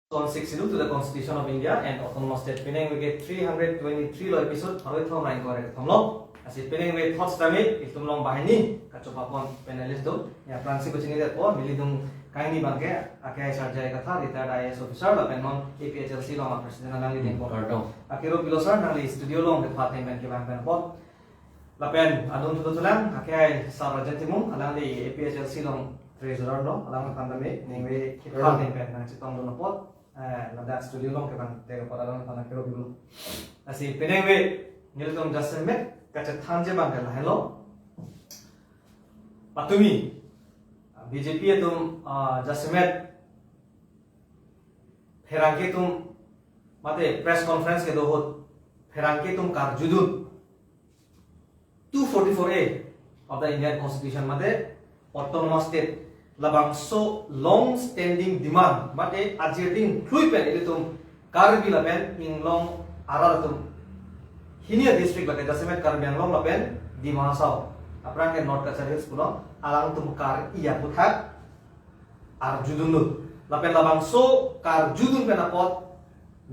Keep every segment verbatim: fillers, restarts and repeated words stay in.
Section six schedule to the Constitution of India and Autonomous State penang ave ke three hundred twenty-three lo episode aroi thom ra ingkoi ra kethom lo. Lasi penang ave thoughts tame itum along banghini kachopapon panelist do. Ya, aphrangsi kachinidetpo, nelitum kanghini abang ke, akhai Sir J I Kathar, retired I A S officer, lapen non A P H L C along president alangli dengpo. Kardom. Akero pilo sir, nangli studio along kepathe pen kevang pen apot. Lapen adung thudu thulang, akhai Sir Rajen Timung, alangli A P H L C along treasurer lo, alangphan tame, ningve kepathe pen nangchetongdun apot. Eh, ladak studio along kevang te apot alangphan akero pilo. Lasi penang ave, nelitum jasemet kachethanji abang ke lahelo. Patumi, B J P atum, ah, jasemet pherangke atum mate press conference kedo ahut pherangke atum karjudun two forty-four A of the Indian Constitution mate Autonomous State, labangso long standing demand mate ajir ding thlui pen ilitum Karbi lapen inglong arat atum hini a-district lake jasemet Karbi Anglong lapen Dima Hasao, aphrang ke North Cachar Hills pulo, alangtum kar-i aputhak arjudunlo. Lapen labangso karjudun pen apot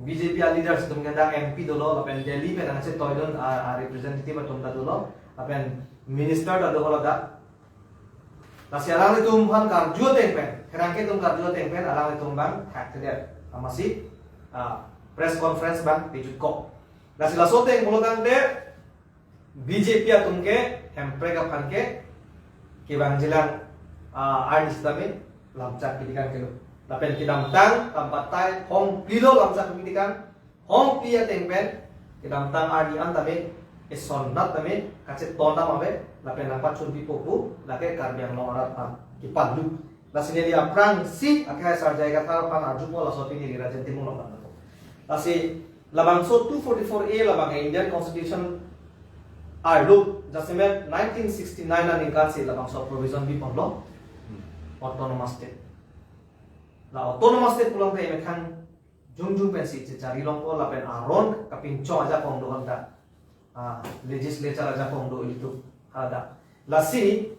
B J P a-leaders atum ke dak M P dolo, lapen Delhi pen nangchetoidun a, a-representative atum ta dolo, lapen minister ta dolo dak. Lasi alanglitum aphan karju ateng pen, pherangke atum karju ateng pen, alanglitum abang thakthedet. Amatsi, ah, press conference abang pejut kok. Lasi laso ateng pulo tangte, B J P atum ke Hemprek aphan ke kevangjilang, ah, arni sitame lamchak pidikang kelo. Lapen kedamtang, tam patai, hong pilo lamchak pidikang, hong pi ateng pen, kedamtang arni an tame, eson nat tame, kachetondam ave, lapen nangpachun pipo pu, lake Karbi Anglong arat aphan kepadu. Lasi neli aphrangsi, akhai Sir J I Kathar aphan arjupo laso pini Rajen Timung along dampo. Lasi labangso two forty-four A labang Indian Constitution arlo jasemet nineteen sixty-nine aningkan si labangso provision biponlo, autonomous state. La autonomous state pulang tame methang jongjong pensi chechari longpo lapen aron kapinchong ajakong do hanta, ah, legislature ajakong do ilitum haladak. Lasi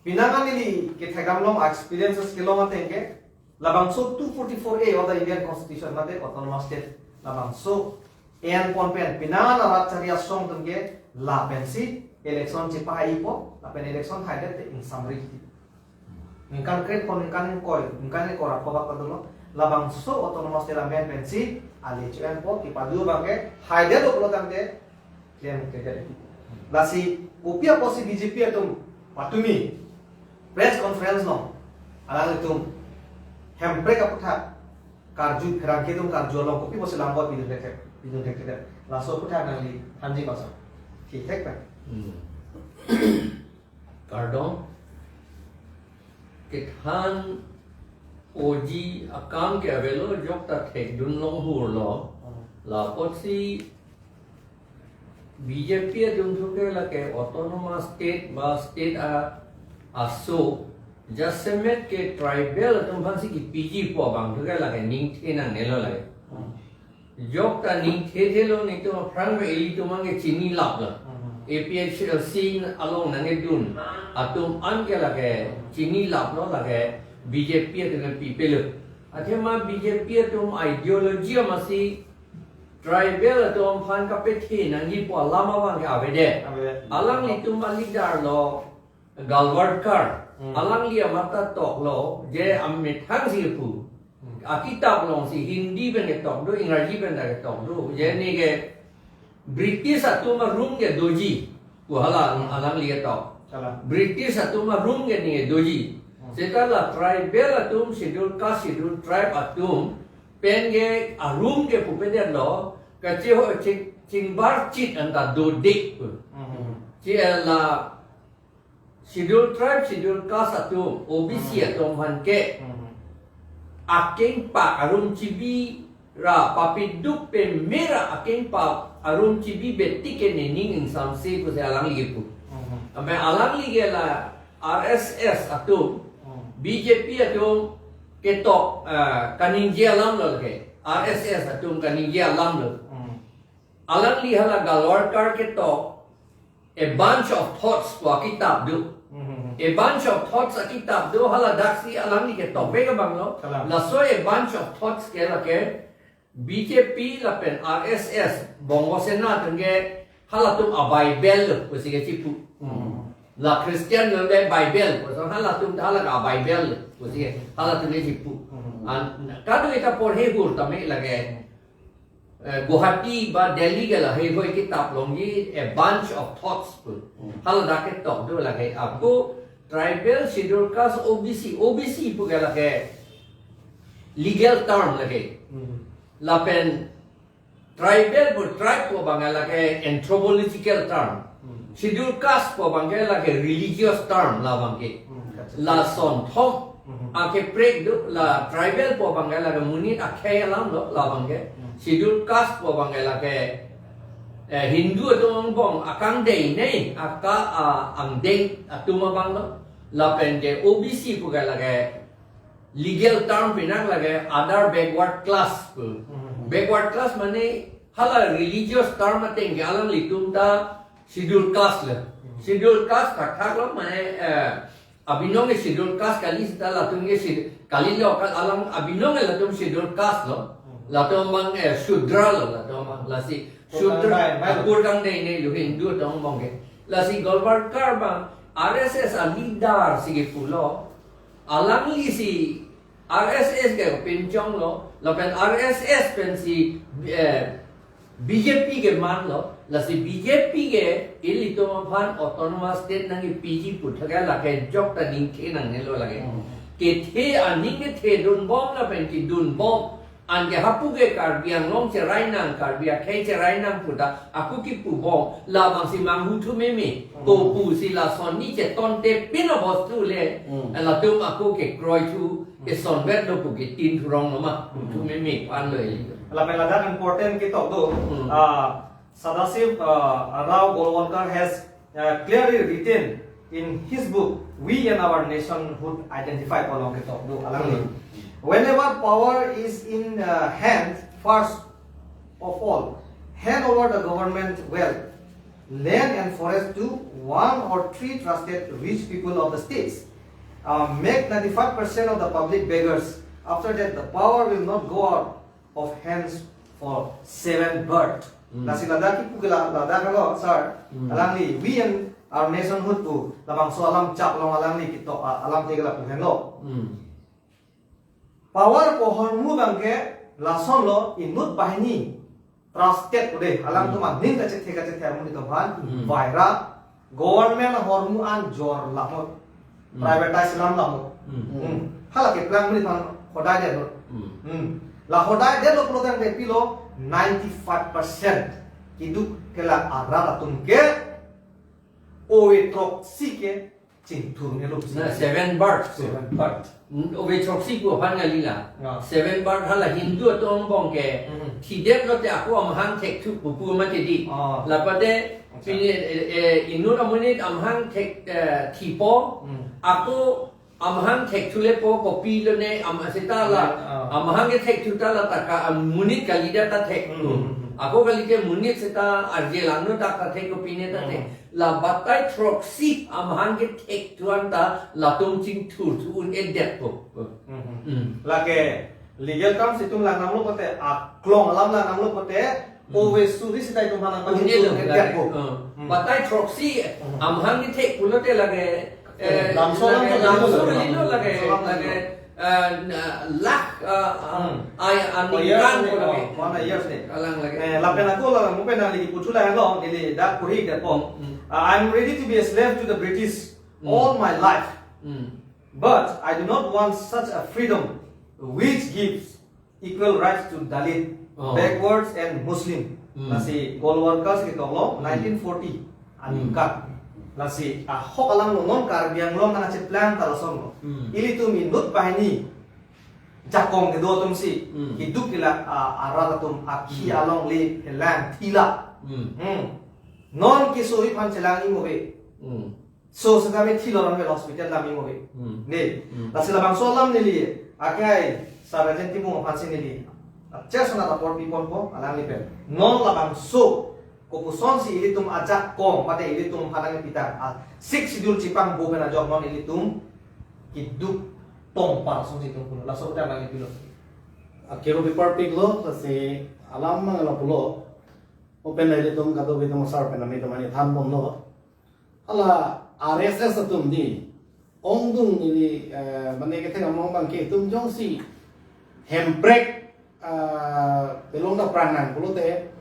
penang an neli kethekdam along experiences kelong ateng ke, labangso two forty-four A of the Indian Constitution mate autonomous state labangso enpon pen penang an arat chari asong atum ke lapensi election chepahaipo, lapen election haidet te ingsamri kiti. Ningkan kre-ri pen ningkan ingkoi, ningkan ingkoi ra kobak padolo, labangso autonomous state amen pensi ale chu-enpo, kepadu abang ke haidet pulo tangte klem kejat. Lasi kopi apotsi B J P atum patumi press conference along alanglitum Hemprek aputhak karju, pherangke atum karju along kopi apotsi langbot pidun thekthek, pidun thekthek. Laso aputhak nangli thanji koson. Thekthek pen. Hmm. Kardom. Kethan oji akam ke avelo, jokta thekdun longhurlo. Hmm. La apotsi B J P atum thu ke lake autonomous state ba state a, aso jasemet ke tribal atum aphansi kepiji pu abang thu ke lake ningthe nangnelo lake. Hmm. Jokta ningthe thelo, netum aphrang pen ilitum abang ke chinilaplo. Hmm. A P H L C along nangkedun atum an ke lake chinilaplo, lake B J P atum ke pipelo. Athema B J P atum ideology amatsi tribal atum aphan kapethe nangji pu alam abang ke avedet. Avedet. Alanglitum a-leader lo Golwalkar. Hmm. Alangli amat ta toklo, je amethang si pu. Hmm. Akitap alongsi Hindi pen ketok do, Ingraji pen ta ketok do. Je ne ke British atum arum ke doji pu hala alangli ketok. Hala. British atum arum ke ne doji. Hmm. Seta la tribal atum, schedule caste, schedule tribe atum pen ke arum ke pupedetlo, kacheho ching, chingbarchit anta dodik pu. Hmm. Chi la schedule tribe, schedule caste atum, O B C, hmm, atum aphan ke, hmm, akengpak arum chibi ra, papiduk peme ra akengpak arum chibi betik ke nening ingsamse pusi alangli kepu. Hmm. Ame alangli ke la R S S atum, hmm, B J P atum ketok, ah, kaningje alam lo ke, R S S atum kaningje alam lo. Hmm. Alangli hala Golwalkar ketok A Bunch of Thoughts pu akitap do. Hmm. A Bunch of Thoughts akitap do, hala daksi alangli ke tokbe ke banglo. Kalang. Laso A Bunch of Thoughts ke lake B J P lapen R S S, Bongo Sena atum ke halatum a Bible lo pusi ke chipu. Hmm. La Christian lo le Bible, puson halatum ta hala ka Bible lo pusi ke halatum ke chipu. Hmm. An kado ita porhe hur tame lake, eh, Guwahati ba Delhi ke lahei hoi kitap longji A Bunch of Thoughts pu. Hmm. Hala dak ketok do lake. Ako tribal, schedule caste, O B C, O B C pu ke lake legal term lake. Hmm. Lapen tribal pu, tribe pu abang ke lake anthropological term. Hmm. Schedule caste pu abang ke lake religious term labang ke. Hmm. Lason thom. Hmm. Ake prek do, la tribal pu abang ke lake monit akhei alam do labang ke. Hmm. Schedule caste pu abang ke lake, eh, Hindu atum angbong akangdeng nei, aka, ah, angdeng atum abang do. Lapen ke O B C pu ke lake legal term pinak lake other backward class pu. Hmm. Backward class mane hala religious term ateng ke alanglitum ta schedule caste le. Hmm. Schedule caste thakthak lo mane, eh, abinong ke schedule caste kali seta latum ke schedule, kalilo ka alang abinong ke latum schedule caste lo. Hmm. Latum abang, eh, Shudra lo latum abang lasi. Shudra, kurkang dai, dai lo. Kurkang dai nei lo Hindu atum abang ke. Lasi Golwalkar abang R S S a leader si kepulo. Alangli si R S S ke pinchong lo, lapen R S S pensi, eh, B J P ke man lo, lasi B J P ke ilitum aphan autonomous state nangkepiji puthot ke lake jok ta ningthe nangne lo lake. Hmm. Kethe aning kethedun bom lapen kedun bom. Anke hapu ke Karbi Anglong cherai nang, Karbi akhei cherai nang puta, ako kipu bom, labang si manghuthu meme, hmm, kopu si lason ni chetonte pin abostu le, hmm, latum ako kekroithu, hmm, kesonvet lo pu ketin thurong lo ma, hmm, huthu meme pan lo ili. Lapen ladak important ketok do, hmm, ah, Sadashiv, uh, Rao Golwalkar has, uh, clearly written in his book, We and Our Nationhood Identified, along ketok do alangli. Hmm. Whenever power is in, uh, hand, first of all, hand over the government wealth, land and forest to one or three trusted rich people of the states. Uh, make ninety-five percent of the public beggars. After that, the power will not go out of hands for seven birth. Hmm. Lasi ladak kipu ke la, ladak lo, sir. Hmm. Alangli, we and our nationhood pu, labangso alam chap along alangli ketok, a, alam te ke lapu henlo. Hmm. Power pu ahormu abang ke lason lo inut banghini trusted pu de, alangtum, hmm, aning kachethe kachethe amonit atum aphan, hmm, vaira, government ahormu an jor lamot, hmm, privatize lam lamot. Hmm. Hmm. Hala keplang monit aphan hodai det lo. Hmm. Hmm. La hodai det lo pulo tangte pilo ninety-five percent keduk ke la arat atum ke ove throksi ke chingthur ne lo. Na, seven birth. Seven birth. Hmm, ove throksi pu aphan ngali la. Ya. Seven birth hala Hindu atum angbong ke. Hmm. Thidet lote ako amahang thekthu pupu mati di. Ah. Lapate, acha, pini, eh, eh, inut amonit amahang thek, eh, thipo. Hmm. Ako amahang thekthu lepo kopi lone am seta la. Ah. Amahang ke thekthu ta la ta ka amonit kalidet ta thek. Hmm, hmm, hmm. Ako kali ke monit seta arje langno ta ta thek kopine ta thek. Hmm. La batai throksi amahang ke thekthu anta latum chingthurthu un-edet po. Hmm. Hmm. Lake legal terms itum lang nanglo pote, aklong alam lang nanglo pote, hmm, ove suri seta itum aphan nangpachingthur un-edet po. Hmm. Hmm. Batai throksi, hmm, amahang ke thek pulote lake, eh, lamso, lake lamso, lamso lake, lamso lake, lamso, eh, na, lakh, eh, hmm, ai, oh, years aningkan ni, ko lake. Oh, one years ni. Kalang lake. Eh, lapen ako la, mo pen nangli kipu thu la lo, neli dak kurhi det po. Hmm. Uh, I'm ready to be a slave to the British, hmm, all my life. Hmm. But I do not want such a freedom which gives equal rights to Dalit, oh, backwards and Muslim. Hmm. Lasi Golwalkar si ketok lo, hmm, nineteen forty, hmm, aningkan. Lasi ahok alam lo non Karbi Anglong nangcheplang ta lason lo. Hmm. Ilitum inut banghini jakong kedo atum si, hmm, keduk ke la, ah, arat atum akhi, hmm, alongle phelang thila. Hmm. Hmm. Non keso aphan chelang imo ave. Hmm. So, setame thilo ran vel hospital dam imo ave. Hmm. Ne. Hmm. Lasi labangso alam neli, akai, Sir Rajen Timung aphan si neli, chesona apor piponpo, alangli pen. Non labangso Kopusonsi ilitum ajakong, mate ilitum aphan nangkepitang, ah, Sixth Schedule chepangbo pen ajok non ilitum keduk tongpar asonsi itum pulo. Laso putar nangkepilo. Akero piparpiklo, lasi alam mang lapulo. Open na ilitum kadokave atum asar pen nami teman than bomlo. Hala R S S atum di ongdung ili, eh, mane kethek among abang ke itum jongsi Hemprek, eh, pelong dapran nang pulote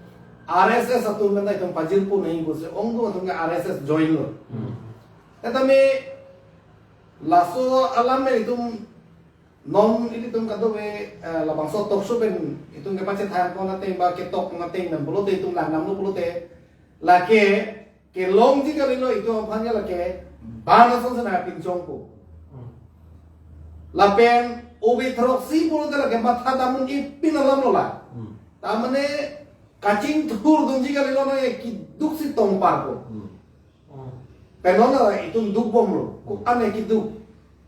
R S S atum pen itum pajirpo nangji pusi ongdung atum ke R S S join lo. Hmm. Tame laso alam me itum non ilitum kadokave, eh, labangso talk show pen itum kepachethang kon ateng ba ketok ateng nang pulote itum langdamlo pulote lake kelongji kalilo itum aphan ke lake ban asonsi nangpinchongpo. Hmm. Lapen ove throksi pulote lake matha dam un-e pin alam lo la. Hmm. Tamane kachingthur dunji kalilo nang, eh, keduksi tongparpo. Hmm. Hmm. Pen non la itum dukbomlo. Ko-an ke keduk.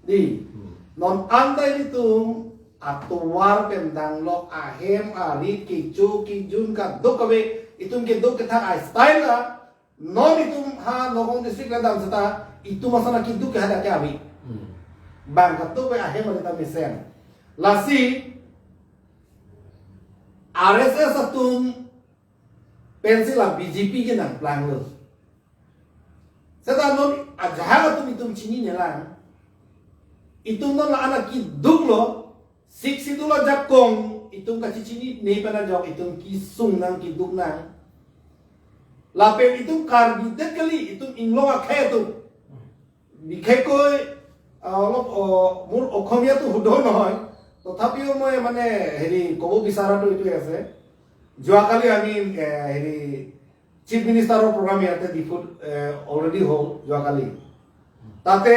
Di. Hmm. Non anta ilitum atovar pen danglok ahem arit kecho kejun kadokave itum keduk kethak a-style la. Non itum ha Nagaon district le dam seta itum asana keduk ke hadak ke ave. Hmm. Bang kadokave ahem arit ta mesen. Lasi R S S atum pensi la B J P ke nangplanglo. Seta non ajahak atum itum chinine lang. Itum non la-an keduklo. Sixth Schedule ajakong itum kachechinine pen ajok itum kesung nang keduk nang. Lapen itum Karbi det kali, itum inglong akhei atum. বিশেষকৈ, আহ, অলপ, আহ, মোৰ অসমীয়াটো শুদ্ধ নহয়, তথাপিও মই মানে হেৰি ক'ব বিচৰাটো এইটোৱে আছে। যোৱাকালি আমি, এ, হেৰি চিফ মিনিষ্টাৰৰ প্ৰগ্ৰাম ইয়াতে ডিফুত, এ, অলৰেডি হ'ল যোৱাকালি। তাতে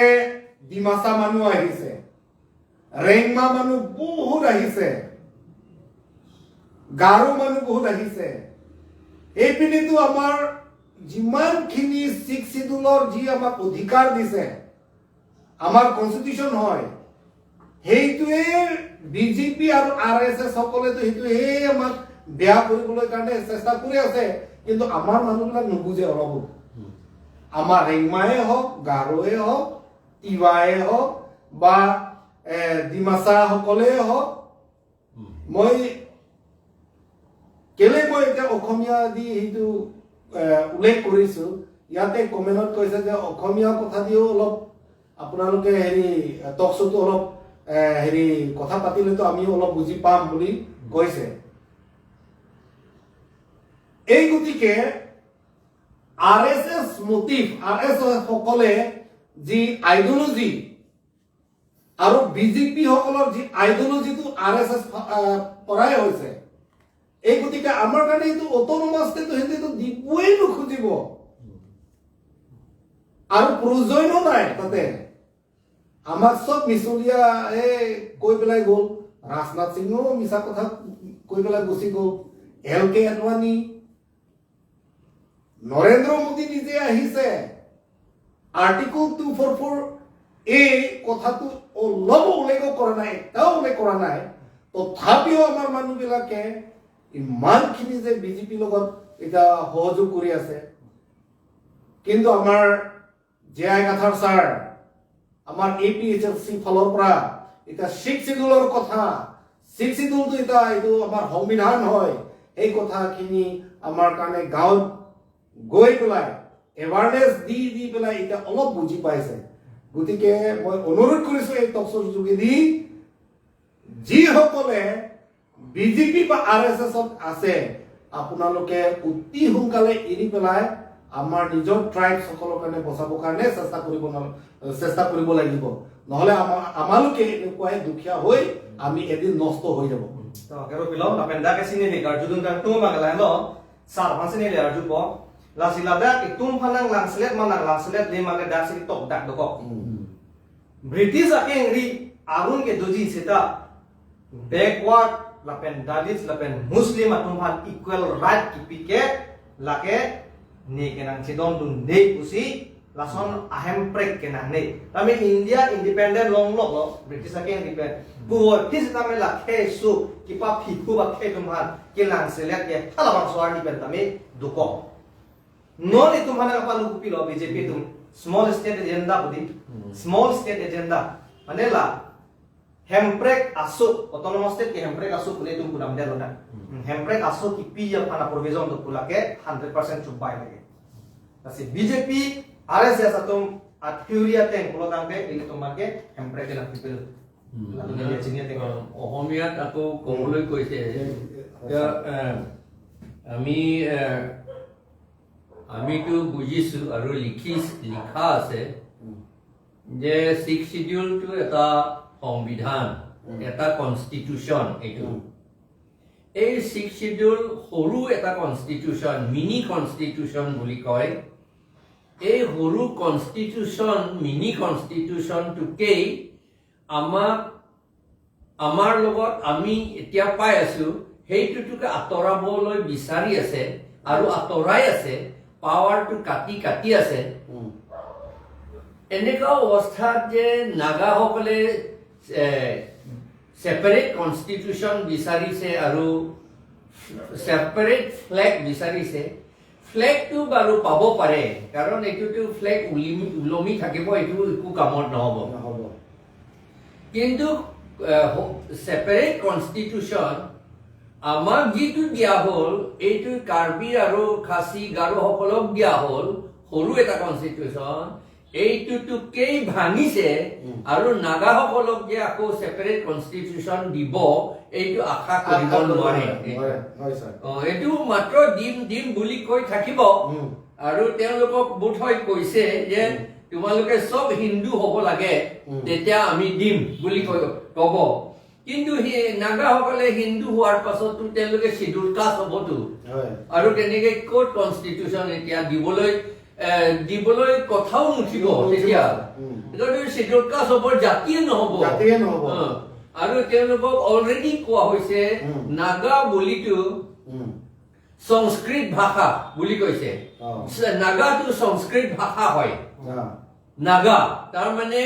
ডিমাচা মানুহ আহিছে, ৰেংমা মানুহ বহুত আহিছে, গাৰো মানুহ বহুত আহিছে। এইপিনেতো আমাৰ যিমানখিনি ছিক্স চিডুলৰ যি আমাক অধিকাৰ দিছে, আমাৰ কনষ্টিটিউচন হয়, সেইটোৱে বিজেপি আৰু আৰ এছ এছ সকলেতো সেইটোৱে আমাক বেয়া কৰিবলৈ কাৰণে চেষ্টা কৰি আছে। কিন্তু আমাৰ মানুহবিলাক নুবুজে অলপো। আমাৰ ৰেংমায়ে হওক, গাৰোৱে হওক, তিৱায়ে হওক বা, এ, ডিমাচাসকলে হওক, মই কেলে মই এতিয়া অসমীয়া দি সেইটো, এ, উল্লেখ কৰিছো, ইয়াতে কমেণ্টত কৈছে যে অসমীয়া কথা দিও অলপ আপোনালোকে হেৰি, টক শ্ব'টো অলপ, এ, হেৰি কথা পাতিলেতো আমিও অলপ বুজি পাম বুলি কৈছে। এই গতিকে আৰ এছ এছ মটিভ, আৰ এছ এছ সকলে যি আইডিঅলজি আৰু বিজেপি সকলৰ যি আইডিঅলজিটো আৰ এছ এছ, আহ, পৰাই হৈছে। এই গতিকে আমাৰ কাৰণে এইটো অট'নমাছ ষ্টেট সিহঁতেতো দিবই নুখুজিব আৰু প্ৰয়োজনো নাই তাতে। আমাক চব মিছলীয়া এই কৈ পেলাই গ'ল। ৰাজনাথ সিঙেও মিছা কথা কৈ পেলাই গুচি গ'ল। এল কে আদৱানী, নৰেন্দ্ৰ মোদী নিজে আহিছে। আৰ্টিকল টু ফ'ৰ ফ'ৰ এ কথাটো অলপো উল্লেখ কৰা নাই, এটাও উল্লেখ কৰা নাই। তথাপিও আমাৰ মানুহবিলাকে ইমানখিনি যে বিজেপিৰ লগত এতিয়া সহযোগ কৰি আছে, কিন্তু আমাৰ জে আই কাথাৰ ছাৰ, আমাৰ এ পি এইচ এল চি ফালৰ পৰা এতিয়া ছিক্স চিডুলৰ কথা, ছিক্স চিডুলটো এতিয়া এইটো আমাৰ সংবিধান হয়, সেই কথাখিনি আমাৰ কাৰণে গাঁৱত গৈ পেলাই এৱাৰনেছ দি দি পেলাই এতিয়া অলপ বুজি পাইছে। গতিকে মই অনুৰোধ কৰিছো এই টক শ্ব'ৰ যোগেদি যিসকলে বিজেপি বা আৰ এছ এছত আছে, আপোনালোকে অতি সোনকালে এৰি পেলাই আমাৰ নিজৰ ট্ৰাইবছ সকলৰ কাৰণে বচাবৰ কাৰণে চেষ্টা কৰিব ন-, চেষ্টা কৰিব লাগিব। নহ'লে আমা-, আমালোকে এনেকুৱাই দুখীয়া হৈ আমি এদিন নষ্ট হৈ যাব। To, kero pilom, lapen dak ke sini ni karjudun kangtung mang lain lo, sar aphan sini le arjupo, lasi ladak itum aphan nang langselet ma nang langselet le ma ke dak sini tok dak dokok. Hmm. British akengri arun ke doji seta backward lapen Dalits lapen Muslim atum aphan equal right kipi ke lake ne kenangchedondunde pusi lason ahemprek kenangne. Tame India independent longloklo, British akengri pen. Puvoiphit sitame lake su kipaphi pu ba ke atum aphan kelangselet ke halabangso arni pen tame dokok. Non itum aphan kapalu kopilo B J P atum small state agenda pudi. Hmm. Small state agenda. Mane la Hemprek aso, autonomous state ke Hemprek aso pule itum kudam dia lo kan. Hmm. Hemprek aso kipi aphan a-provision atum pulake hundred percent chubai lage. Lasi B J P, R S S atum a-theory ateng pulo tangte ilitum ke Hemprek ke la people. Hmm. Lalu dia chini ateng. Um, অসমীয়াত আকৌ ক'বলৈ কৈছে। Hmm. এতিয়া, এ, আমি, এ, আমিতো বুজিছো আৰু লিখিছ-, লিখা আছে উম। যে ছিক্স শ্বিডিউলটো এটা সংবিধান, উম। এটা কনষ্টিটিউচন এইটো। উম। এই ছিক্স শ্বিডিউল সৰু এটা কনষ্টিটিউচন, মিনি কনষ্টিটিউচন বুলি কয়। এই সৰু কনষ্টিটিউচন, মিনি কনষ্টিটিউচনটোকেই আমাক, আমাৰ লগত আমি এতিয়া পাই আছো, সেইটোকে আঁতৰাবলৈ বিচাৰি আছে আৰু আঁতৰাই আছে, পাৱাৰটো কাটি কাটি আছে। উম। এনেকুৱা অৱস্থাত যে নাগাসকলে, এ, ছেপাৰেট কনষ্টিটিউচন বিচাৰিছে আৰু ছেপাৰেট ফ্লেগ বিচাৰিছে, ফ্লেগটো বাৰু পাব পাৰে, কাৰণ এইটোতো ফ্লেগ উলিমি-, ওলমি থাকিব, এইটো একো কামত নহ'ব। নহ'ব। কিন্তু, এ, হ-, ছেপাৰেট কনষ্টিটিউচন আমাক যিটো দিয়া হ'ল, এইটো কাৰ্বি আৰু খাচী গাৰোসকলক দিয়া হ'ল, সৰু এটা কনষ্টিটিউচন, এইটোতোকেই ভাঙিছে উম। আৰু নাগাসকলক যে আকৌ ছেপাৰেট কনষ্টিটিউচন দিব, এইটো আশা কৰিব আশা কৰিব নোৱাৰে। নোৱাৰে। হয়, হয়, ছাৰ। অ, এইটো মাত্ৰ দিম, দিম বুলি কৈ থাকিব। উম। আৰু তেওঁলোকক বোধহয় কৈছে যে উম। তোমালোকে চব হিন্দু হ'ব লাগে, উম। তেতিয়া আমি দিম বুলি কৈ, ক'ব। কিন্তু সেই নাগাসকলে হিন্দু হোৱাৰ পাছতো তেওঁলোকে শ্বিডিউল কাষ্ট হ'বতো। হয়। আৰু তেনেকে ক'ত কনষ্টিটিউচন এতিয়া দিবলৈ, এ, দিবলৈ কথাও নুঠিব নুঠিব। তেতিয়া। উম। এতিয়াতো শ্বিডিউল কাষ্ট হ'ব, জাতিয়ে নহ'ব। জাতিয়ে নহ'ব। অ। আৰু তেওঁলোকক অলৰেডি কোৱা হৈছে, উম। নাগা বুলিতো উম। সংস্কৃত ভাষা বুলি কৈছে। অ। স-, নাগাটো সংস্কৃত ভাষা হয়। অ। নাগা, তাৰমানে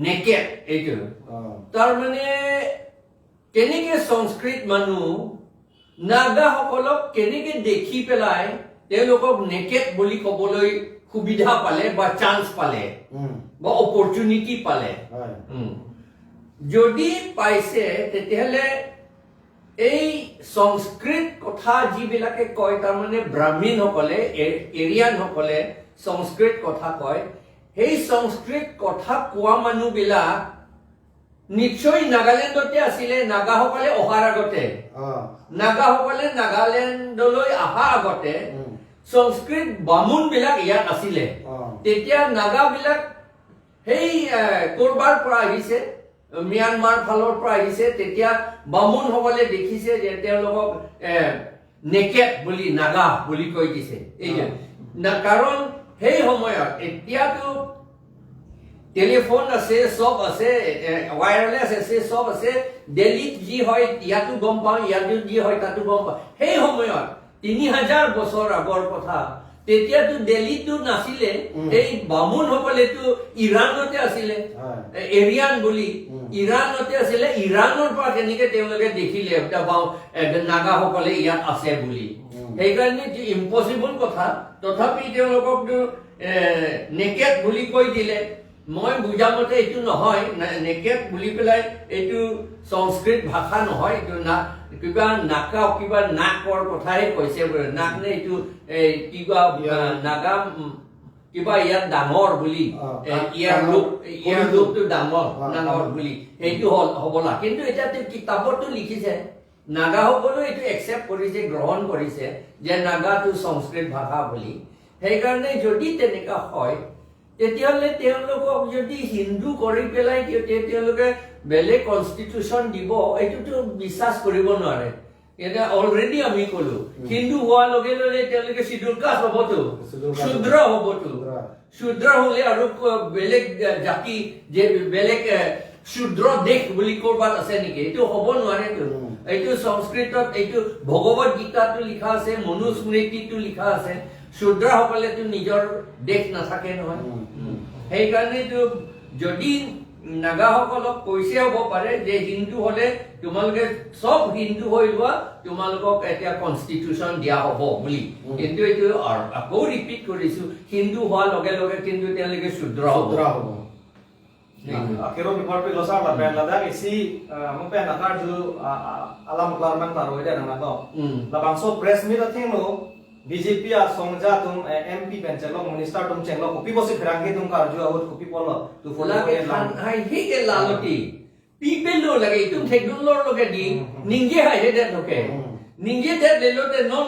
নেকেড এইটো। অ। তাৰমানে কেনেকে সংস্কৃত মানুহ নাগাসকলক কেনেকে দেখি পেলাই তেওঁলোকক নেকেড বুলি ক'বলৈ সুবিধা পালে বা চান্স পালে উম। বা অপৰচুনিটি পালে। হয়। উম। যদি পাইছে, তেতিয়াহ'লে এই সংস্কৃত কথা যিবিলাকে কয়, তাৰমানে ব্ৰাহ্মীণসকলে, এ-, এৰিয়ানসকলে সংস্কৃত কথা কয়, সেই সংস্কৃত কথা কোৱা মানুহবিলাক নিশ্চয় নাগালেণ্ডতে আছিলে, নাগাসকলে অহাৰ আগতে। অ। নাগাসকলে নাগালেণ্ডলৈ অহা আগতে উম। সংস্কৃত বামুণবিলাক ইয়াত আছিলে। অ। তেতিয়া নাগাবিলাক সেই, এ, ক'ৰবাৰ পৰা আহিছে, ম্যানমাৰ ফালৰ পৰা আহিছে, তেতিয়া বামুণসকলে দেখিছে যে তেওঁলোকক, এ, নেকেড বুলি, নাগা বুলি কৈ দিছে। এই যে, অ। না, কাৰণ সেই সময়ত, এতিয়াতো টেলিফোন আছে, চব আছে, এ, ৱায়াৰলেছ আছে, চব আছে, দিল্লীত যি হয় ইয়াতো গম পাওঁ, ইয়াতো যি হয় তাতো গম পাওঁ। সেই সময়ত তিনি হাজাৰ বছৰ আগৰ কথা, তেতিয়াতো দিল্লীতো নাছিলে, উম। এই বামুণসকলেতো ইৰাণতে আছিলে, হয়। এ, এৰিয়ান বুলি, উম। ইৰাণতে আছিলে, ইৰাণৰ পৰা কেনেকে তেওঁলোকে দেখিলে, এটা বাও-, এ, নাগাসকলে ইয়াত আছে বুলি। উম। সেইকাৰণে এইটো ইম্পচিবল কথা, তথাপি তেওঁলোককতো, এ, নেকেড বুলি কৈ দিলে। মই বুজা মতে এইটো নহয়, না-, নেকেড বুলি পেলাই এইটো সংস্কৃত ভাষা নহয়, এইটো না-, কিবা নাকা, কিবা নাকৰ কথাহে কৈছে বোলে। নাক নে এইটো, এ, কিবা, ইয়াৰ আ, নাগা, উম, কিবা ইয়াত ডাঙৰ বুলি, অ, এ, কা-, ইয়াৰ ডাঙৰ, ৰূপ, ইয়াৰ সৰুটো। ৰূপটো ডাঙৰ, অ, ডাঙৰ অ। বুলি। সেইটো হ'ল হ'বলা। কিন্তু এতিয়া তেওঁ কিতাপতো লিখিছে, নাগাসকলেও এইটো একচেপ্ট কৰিছে, গ্ৰহণ কৰিছে যে নাগাটো সংস্কৃত ভাষা বুলি। সেইকাৰণে যদি তেনেকুৱা হয়, তেতিয়াহ'লে তেওঁলোকক যদি হিন্দু কৰি পেলাই তে-, তে-, তেওঁলোকে বেলেগ কনষ্টিটিউচন দিব, এইটোতো বিশ্বাস কৰিব নোৱাৰে। এতিয়া অলৰেডি আমি ক'লো, উম। হিন্দু হোৱাৰ লগে লগে তেওঁলোকে শ্বিডিউল কাষ্ট হ'বতো, শ্বিডিউল কাষ্ট। শূদ্ৰ হ'বতো। শূদ্ৰ। শূদ্ৰ হ'লে আৰু ক-, বেলেগ জা-, জাতি, যে বেলেগ, এ, শূদ্ৰ দেশ বুলি ক'ৰবাত আছে নেকি? এইটো হ'ব নোৱাৰেতো। উম। এইটো সংস্কৃতত, এইটো ভগৱত গীতাতো লিখা আছে, মনুস্মৃতিতো লিখা আছে, শূদ্ৰসকলেতো নিজৰ দেশ নাথাকে নহয়। উম, উম। সেইকাৰণেতো যদি নাগাসকলক কৈছে হ'ব পাৰে যে হিন্দু হ'লে তোমালোকে চব হিন্দু হৈ লোৱা, তোমালোকক এতিয়া কনষ্টিটিউশ্যন দিয়া হ'ব বুলি। উম। কিন্তু এইটো আৰু আকৌ ৰিপিট কৰিছো, হিন্দু হোৱাৰ লগে লগে কিন্তু তেওঁলোকে শূদ্ৰ হ'ব। শূদ্ৰ হ'ব। Hmm. Ah, kero bipar pi lo sar lapen ladak isi, ah, mo pen akarju, ah, ah, alam klarman ta ro ide nang to. Hmm. Labangso press meet athengno B J P asong aja atum, eh, M P pen chenglok, minister atum chenglok, kopi pusi pherangke atum karju ahut kopi pulo, tu follow lake lang. Than hai he ke lalo ti. Pi pe lo lake itum thekdun lor lo ke di, Hmm, hmm. Ningje haihedet lo ke. Hmm. Ningjedet le lote non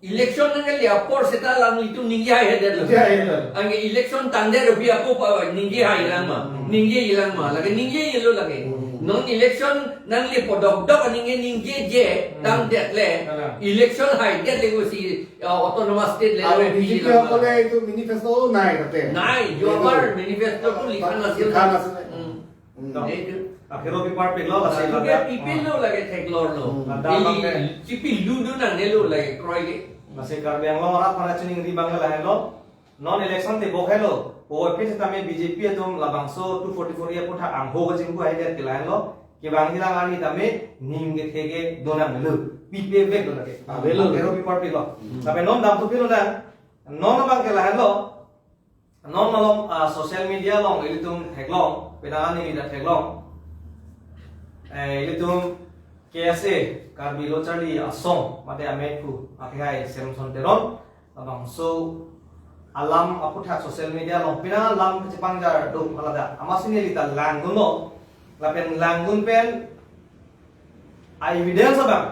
election nangkele apor seta alanglitum ningje haihedet lo. Ningje haihedet. Anke election tangdet aphi ako pa ningje hai lang ma. Hmm. Ningje ilang ma. Lake ningje ilo lake. Hmm. Non election nangle podokdok ningje ningje je Hmm. Tangdet le. Ala. Election haidet le ko si, uh, autonomous state le Aru le B J P phi lang ma. Kole itu manifesto nai kate. Nai, Itu. Joabar manifesto tu likhan nasil. Likhan nasil. Hmm. Hmm. Itu. Akhiro bipar pi lo, lasi Lalu ladak. Dia pipin lo lagi theklor lo. Hmm. Ladak Ili bangke. Chipi ludu nang nelo lagi kroy ke. Lasi Karbi Anglong arat para chuningri bangke lahenlo. Non election tebok helo. O pin tame B J P atum labangso two forty-four A aphuthak angho kachingku haidet ke lahenlo. Kevang hilang arni tame ning kethe kedo nanglo. Pipe vek lo lagi. Ah, velo. Akhiro bipar pi lo. Hmm. Tapi non dam tu pi lo nang. Non bangke lahenlo. Non malom, ah, social media along ilitum theklong, penang an ili ta theklong. Eh, ilitum K S A, Karbi Lo Charli Asong, mate amekhu, akehai Samson Teron, labangso alam aphuthak social media along, penang an lam kachepangjar do halada. Amatsi neli ta langdunlo, lapen langdun pen, a-evidence abang.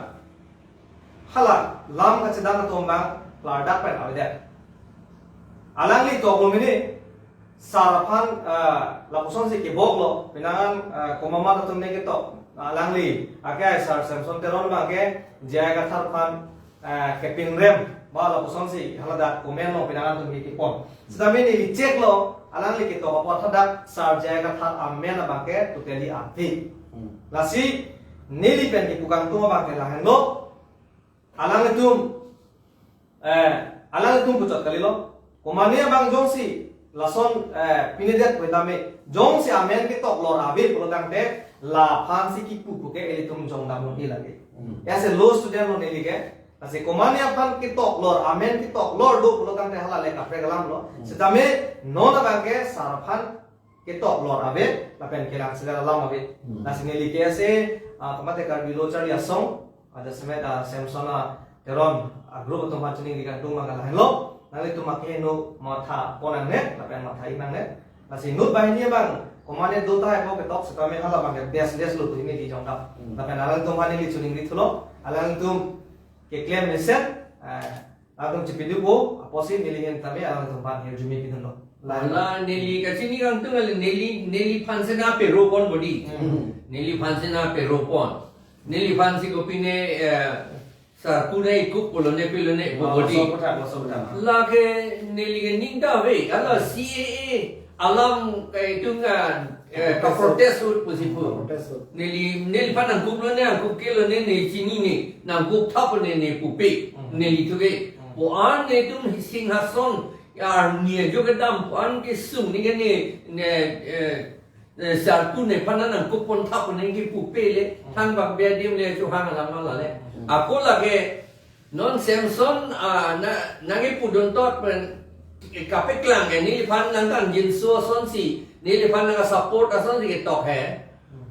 Hala, lam kachedam atum abang, klardak pen avedet. Alangli tok lo mini, sar aphan, eh, lapuson si kebok lo, penang an, eh, komat atum ne ketok, alangli, ake ai sar Samson Teron abangke, J I Kathar aphan, eh, kepinrem, ba lapuson si, haladak comment lo penang an atum ke kepon. Sitame neli check lo, alangli ketok apot hadak sar J I Kathar amen abangke totally ave. Hmm. Lasi neli pen kipu kangtung abangke lahenlo. Alanglitum, eh, alanglitum puchot kalilo. Komane abang jongsi lason, eh, pinidet pu tame jongsi amen ketok lor ave pulo tangte laphan si kipu puke ilitum jong damun i lagi. Hmm. As a law student lo neli ke. Lasi komane aphan ketok lor, amen ketok lor do pulo tangte hala le kaprek alam lo. Hmm. Sitame non abangke sar aphan ketok lor ave, lapen kelang segar alam ave. Hmm. Lasi neli K S A, ah, komat Karbi Lo Charli Asong, ada semet, ah, Samson, ah, Teron, ah, group atum aphan chuningri kangtung abang lahenlo, nanglitum akeheno matha pon nangne, lapen matha ik nangne. Lasi inut banghini abang, komane do tahai ko ketok sitame hala abangke baseless lo tu neli jong dam. Hmm. Lapen alanglitum aphan neli chuningri thulo, alanglitum keklem mesen, eh, atum chipidupo, apotsi neli hin tame alanglitum aphan hirjume pidunlo. Hala neli kachini kangtung ale neli, neliphan si na pero pon bodi. Hmm. Neliphan si na pero pon. Neliphan si kopine, eh, sar pura ikup pulo ne pilo ne pu bodi. Laso puthak, laso puthak. Lake neli ke ning ta ave, hala C A A alam ke itum ka, eh, ka protest ahut pusi pu. Protest ahut. Neli, neliphan nangkup lo ne, nangkup ke lo ne, ne chinine, nangkup thap ne, ne pupe, Hmm. neli thuke. Hmm. Pu an netum Singhason, arni ajo kedam, pu an kesung ni ke ne, ne, eh, eh, sar pu nephan nangkup pon thap ne ke pupe le, Hmm. thangbak be adim le chu hang alam ala le. Hmm. Ako lake, Non Samson, ah, na, nangkipudun tot pen, eh, kapeklang ke, neliphan nangkangjinso asonsi, neliphan nangsupport asonsi ketok he.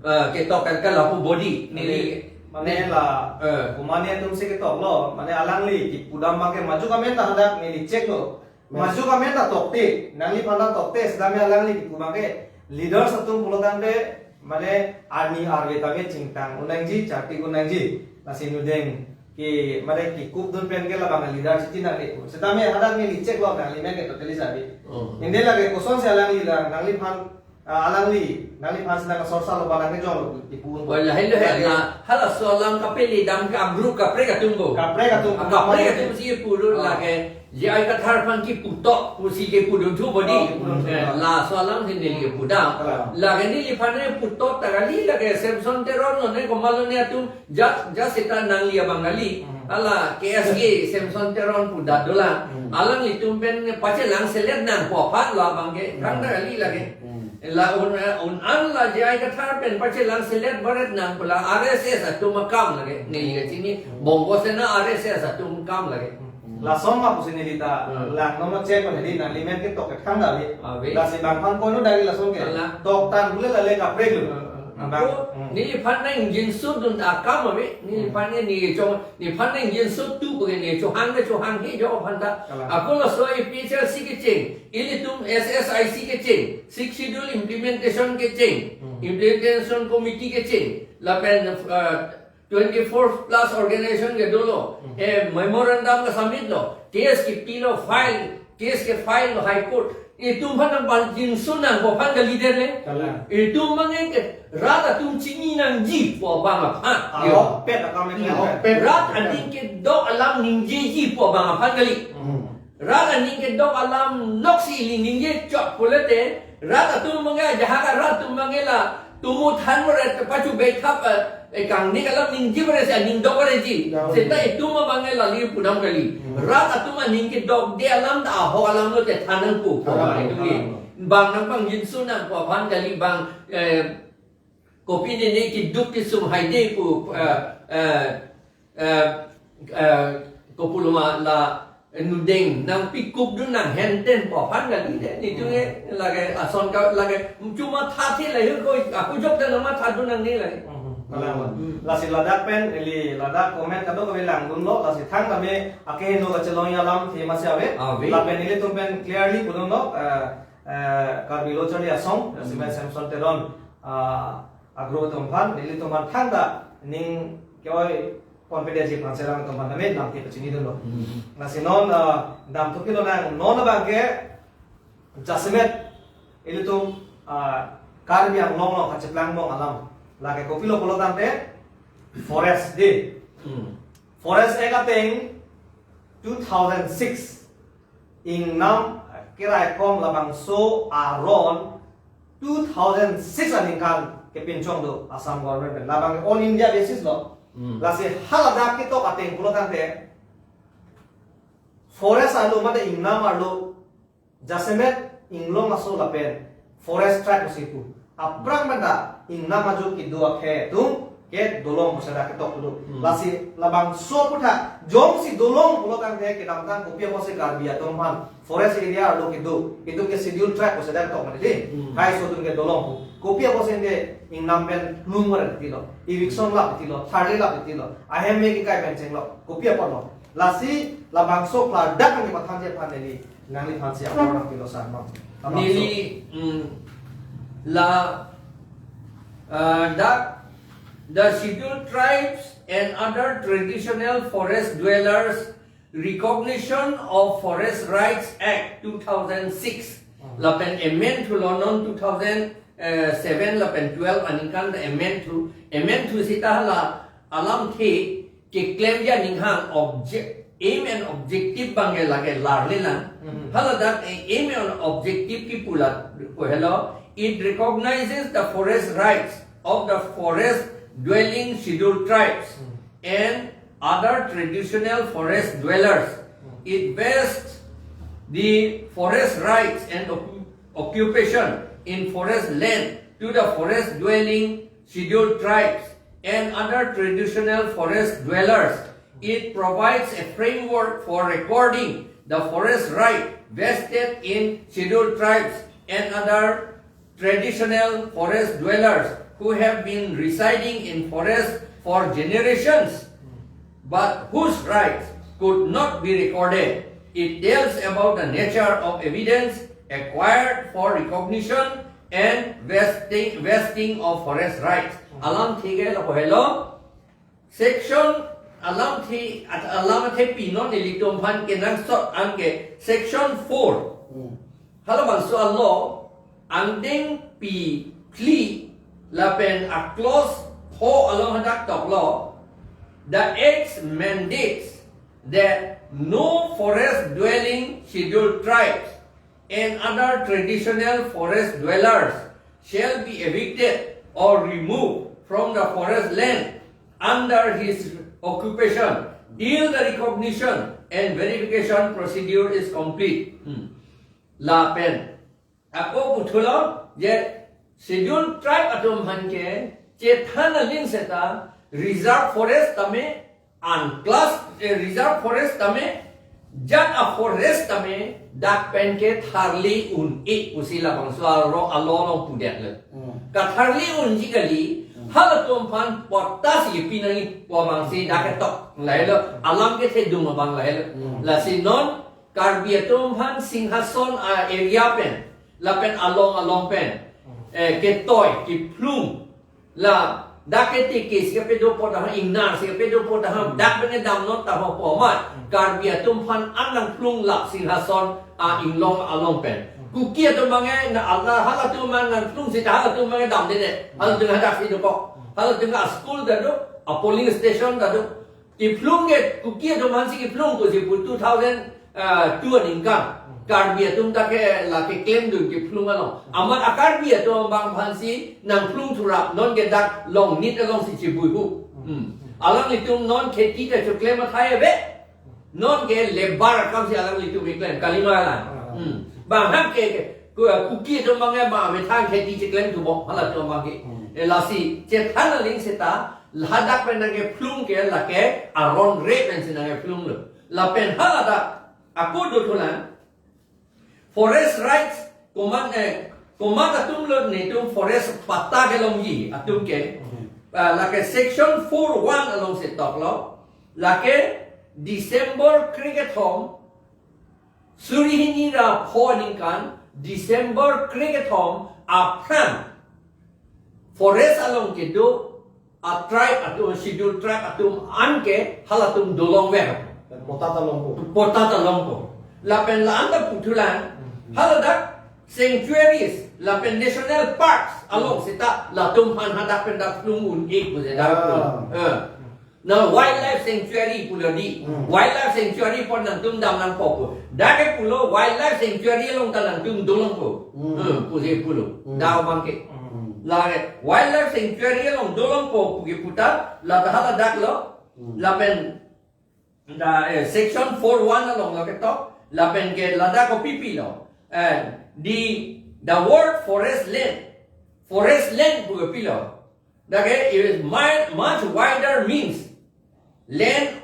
Ah, ketok kan kala pu bodi, neli. Mane, mane la, Eh. komane atum si ketok lo, mane alangli kipudam abangke maju kamen ta hadak neli check lo. Maju kamen ta tokte, nangliphan ta tokte, sitame alangli kipu abangke leaders atum pulo tangte, mane arni arve tame chingtang un nangji, chartik un nangji, lasi nudeng ke, mane kikup dun pen ke labang leader chiti nangne pu. Sitame hadak neli check lo nangli men ke totally sabi. Oh. Inde lake kosonsi alangli la, nangliphan, ah, alangli, nangliphan si nangsorsa lo ba nangkejong lo kipu un. Wala, hello, hello. Halaso alam kapeli dam ka group kaprek atum bo. Kaprek atum. Ah, kaprek atum si puro Oh. lake. J I Kathar aphan kipu tok, pusi kipudun thu bodi. Oh, kipudun thu. Eh, laso alam si neli kipudam. Kalang. Lake neliphan ne putok ta kali lake Samson Teron lo ne komat lo ne atum ja, ja seta nangli abang kali. Hmm. Hala K S A Samson Teron puda dolang. Hmm. Alanglitum pen pachelang selet nangpo aphan lo abangke. Hmm. Kan ta kali lake. Hmm. La un, un an la J I Kathar pen pachelang selet baret nang pula R S S atum akam lake. Neli kachini Bongo Sena R S S atum akam lake. Lason ma pusi neli ta Hmm. lang nono check ko neli nangli men ketok kethang da bi. Ave. Lasi bang phan kono dari lason ke. Ala. Tok tan bule la le kaprek lo. Hmm. Bang. Ako, Hmm. neliphan nangjinsut dun akam ave. Neliphan Hmm. ne ni chong, neliphan nangjinsut tu ko ne chohang ne chohang hi jo aphan ta. Ala. Ako laso A P H L C kecheng, ilitum S S I C kecheng, Sixth Schedule implementation kecheng, Hmm. implementation committee kecheng, lapen, uh, twenty-four plus organization ke dolo, Hmm. eh, memorandum ke submit lo, case kepi lo file, case ke file lo High Court. Itum aphan nangpajinsun nangpo aphan kali dei le. Kalang. Itum abang ke rat atum chini nangji pu abang aphan. Ah, Yo. Ahokpet akam Hmm. Ahokpet. Rat aning kedok alam ningjiji pu abang aphan kali. Hmm. Rat aning kedok alam noksi ili ningje chot pulote, rat atum abang ke, jahak rat atum abang ke la, tumu than mo rat pachu bethap, eh, eh, kangni kalam ningje mo rat si aning dok mo rat ji. Ya. Seta itum abang ke la li pudam kali. Hmm. Rat atum aning kedok de alam ta ahok alam lote than nangpo, Kalang, itum ke. Kalang. Bang nangpangjinsun nangpo aphan kali bang, eh, kopi ne ne keduk kesung hai de pu, eh, eh, eh, eh, kopuloma la nudeng nangpikup dun nang henten pu aphan kali dei. Itum ke lake ason ka lake cuma thathe la hir ko aku jok dan nama thadun nangne lake. Hmm. Kalang. Hmm. Lasi ladak pen ili ladak comment kadokave lang dunlo, lasi thangta me akeheno kachelong alam thema si ave. Ave. Lapen ilitum pen clearly pudunlo, eh, eh, Karbi Lo Charli Asong, Hmm. Simen Samson Teron, ah, agro atum aphan, nelitum aphan thangta ning ke-oi confidence ji phan serang atum aphan tame lamthe pachini dunlo. Hmm. Lasi non, ah, damthu pilo nang, non abang ke jasemet ilitum, ah, Karbi Anglong along kacheplang bom alam. Lake kopilo pulo tangte forest dei. Hmm. Forest Act ateng two thousand six. Ingnam keraikom labangso aron two thousand six aningkan kepinchong do Assam government pen. Labang all India basis lo. Hmm. Lasi haladak ketok ateng pulo tangte forest arlo mate ingnam arlo jasemet inglong aso lapen forest tract pusi pu. Aphrang pen ta ingnam ajo kedo akhei atum ke dolong pusi dak ketok do. Hmm. Lasi labangso aphuthak jongsi dolong pulo tangte kedamtang kopi apotsi Karbi atum aphan forest area arlo kedo, itum ke schedule tract pusi dak ketok mati dei. Hmm. Hei so atum ke dolong pu. Kopi apotsi de ingnam pen lung war tilo. Eviction lap tilo, thari lap tilo. Ahem me kekai pen chenglo. Kopi apotlo. Lasi labangso klardak nangpathanji aphan neli nangliphansi apor nangpilo sar ma. Labangso. Neli, mm, la, uh, the, the Scheduled Tribes and Other Traditional Forest Dwellers Recognition of Forest Rights Act two thousand six. Hmm. Lapen amend thulo non two thousand seven lapen twelve aningkan amend thu, amend thu seta hala alamthe keklemji aning hang object, aim and objective abang ke lake larle lang. Mhm. Haladak aim and objective kipu la ko helo, it recognizes the forest rights of the forest dwelling scheduled tribes Mhm. and other traditional forest dwellers. Mhm. It vests the forest rights and occu-, occupation in forest land to the forest dwelling scheduled tribes and other traditional forest dwellers. It provides a framework for recording the forest right vested in scheduled tribes and other traditional forest dwellers who have been residing in forest for generations, but whose rights could not be recorded. It tells about the nature of evidence acquired for recognition and vesting, vesting of forest rights. Alamthe ke lapu helo. Section alamthe, at-, alamthe pi non ilitum aphan kenangsot an ke section four. Hmm. Halabangso a-law angdeng pi phli lapen a-clause pho along hadak toklo. The Act mandates that no forest dwelling scheduled tribes and other traditional forest dwellers shall be evicted or removed from the forest land under his occupation till the recognition and verification procedure is complete. Hmm. Lapen ako puthulo, Je Scheduled Tribe atum aphan ke chethan aling seta reserve forest tame unclass, eh, reserve forest tame jat a forest tame dak pen ke tharli un-e pusi labangso aro along pudet le. Hmm. Katharli unji kali, hmm, halatum aphan patta si pinangji pu abang si dak ketok lahelo, alam kethedung abang lahelo. Hmm. Lasi non Karbi atum aphan Singhason a area pen, lapen along along pen, eh, ketoi, kephlung, la dak ketiki si kepedo apot aham, ingnar si kepedo apot aham, dak pen kedam non taho pu amat, Karbi atum aphan an nangphlung la Singhason a inglong along pen. Kuki atum abang ke, na ala halatum abang nangphlung seta halatum abang ke damde ne. Halatum hadak si dokok. Halatum ke a school ta do, a polling station ta do. Kephlung ke, Kuki atum aphan si kephlung ko si pu two thousand, ah, two aningkan. Karbi atum ta ke la keklemdun kephlung along. Amat a Karbi atum abang aphan si nangphlung thurap, non ke dak Longnit along si chibui hu. Hmm. Alanglitum non kheti ta choklem athai ave. Non ke labour akam si alanglitum keklem, kalima lang. Hmm. Bang hak ke, ke, Ku-, Kuki atum abang ke ma methang kheti cheklem thu bok, halatum abang ke. Hmm. Eh, lasi chethan aling seta, ladak pen nangkephlung ke lake aron re pen si nangkephlung lo. Lapen haladak ako dothulang, forest rights, komat, eh, komat atum lo netum forest patta kelongji atum ke, ah, lake section four one along si toklo, lake December krekethom, suri hini ra pho aningkan, December krekethom aphrang forest along kedo a tribe atum, scheduled tribe atum an ke halatum dolongver. Patta ta longpo. Patta ta longpo. Lapen la-an ta puthulang, haladak sanctuaries, lapen national parks along seta latum aphan hadak pen dak phlung un-e pu seta. Ah. Eh. Na wildlife sanctuary pulo di. Hmm. Wildlife sanctuary apot nangtum dam nangpo pu. Dak ke pulo wildlife sanctuary along ta nangtum dolongpo. Hmm. Hmm, pusi pulo. Hmm. Dak abang ke. Hmm. La ke wildlife sanctuary along dolongpo pu ke puta, la ta haladak lo. Hmm. Lapen da, eh, section four one along lo ketok. Lapen ke ladak kopi pilo. Eh, the, the word forest land. Forest land pu ke pilo. That is mi-, much wider means land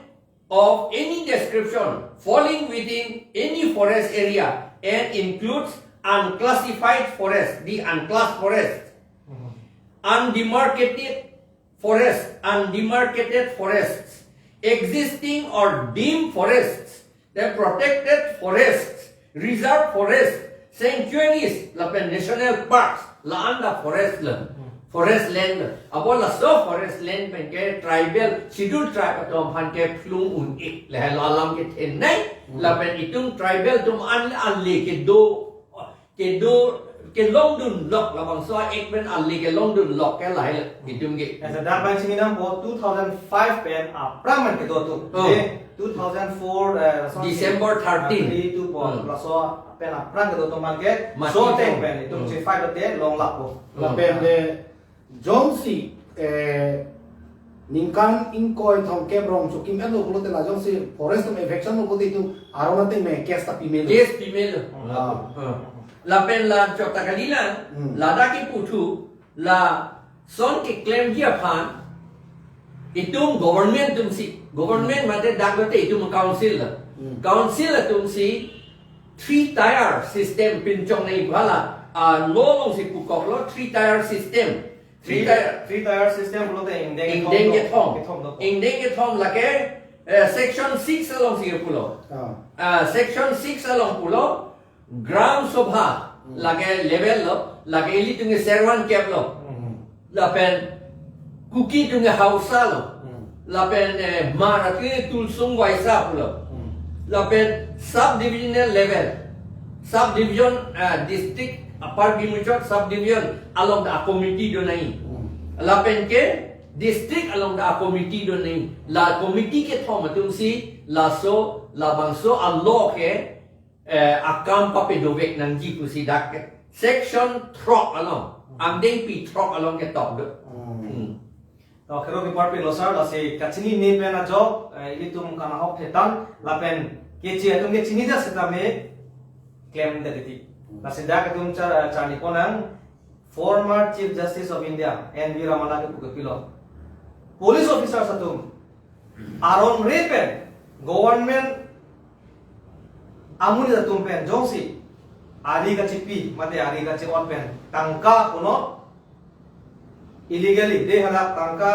of any description falling within any forest area and includes unclassified forest, the unclassed forest, undemarcated forest, undemarcated forests, existing or deemed forests, then protected forests, reserve forests, sanctuaries, lapen national parks, la-an ta forest lo, forest land lo. Apot laso forest land pen ke tribal, scheduled tribe atum aphan kephlung un-e, lahelo alam kethenei, lapen itum tribal atum an ale kedo, kedo, kelongdun lok, labangso ek pen ale kelongdun lok ke lahelo itum ke. Asa dak abang chini nangpo two thousand five pen aphrang man kedo atum. Oh. Eh, two thousand four, eh, lason December thirteen. April two po, hmm, laso pen aphrang kedo atum man ke, mati so atum. Teng pen itum, hmm, chifai lote longlappo. Hmm. Lapen de jongsi, eh, ningkan ingkoi thomkep rong chokim-et lo pulote la jongsi forest atum eviction lo pulote itum aron ateng me case ta pimelo. Case pimelo. Ah. Hmm. Lapen la chot ta kalilang, hmm, ladak keputhu, lason keklemji aphan itum government atum si, government mate dak lote itum council la. Hmm. Council atum si three tier system pinchong nangji pu hala, ah, law along si pukoklo three tier system. Three, three tier, three tier system pulote ingdeng, ingdeng kethom, kethom. Kethom do. Ingdeng kethom lake, eh, section six along si pulo. Ah. Ah, section six along pulo, Gram Sabha, hmm, lake level lo, lake ilitum ke Servan kep lo. Hmm. Lapen Kuki atum ke Hausa lo. Hmm. Lapen, eh, Hmar atum ke Tulsung Waisa pulo. Hmm. Lapen sub-divisional level. Sub-division, eh, district, Upper Bhimujhot sub-division along ta committee do nangji. Hmm. Lapen ke district along ta committee do nangji. La committee kethom atum si laso, labangso a-law ke, eh, akam papadovek nangji pusi dak ke section throk along, angdengpi throk along ketok do. Hmm. Hmm. To, kero kepharpilo sir, lasi kachinine pen ajok, eh, ilitum kanahok thetan, lapen keche atum ke chinine setame klemdet titi. Lasi dak itum cha-, charli ponnang, Former Chief Justice of India N V Ramana kepu kepilo, police officers atum aron re pen government amonit atum pen jongsi ari kachipi mate ari kache-ot pen tangka puno illegally de hala tangka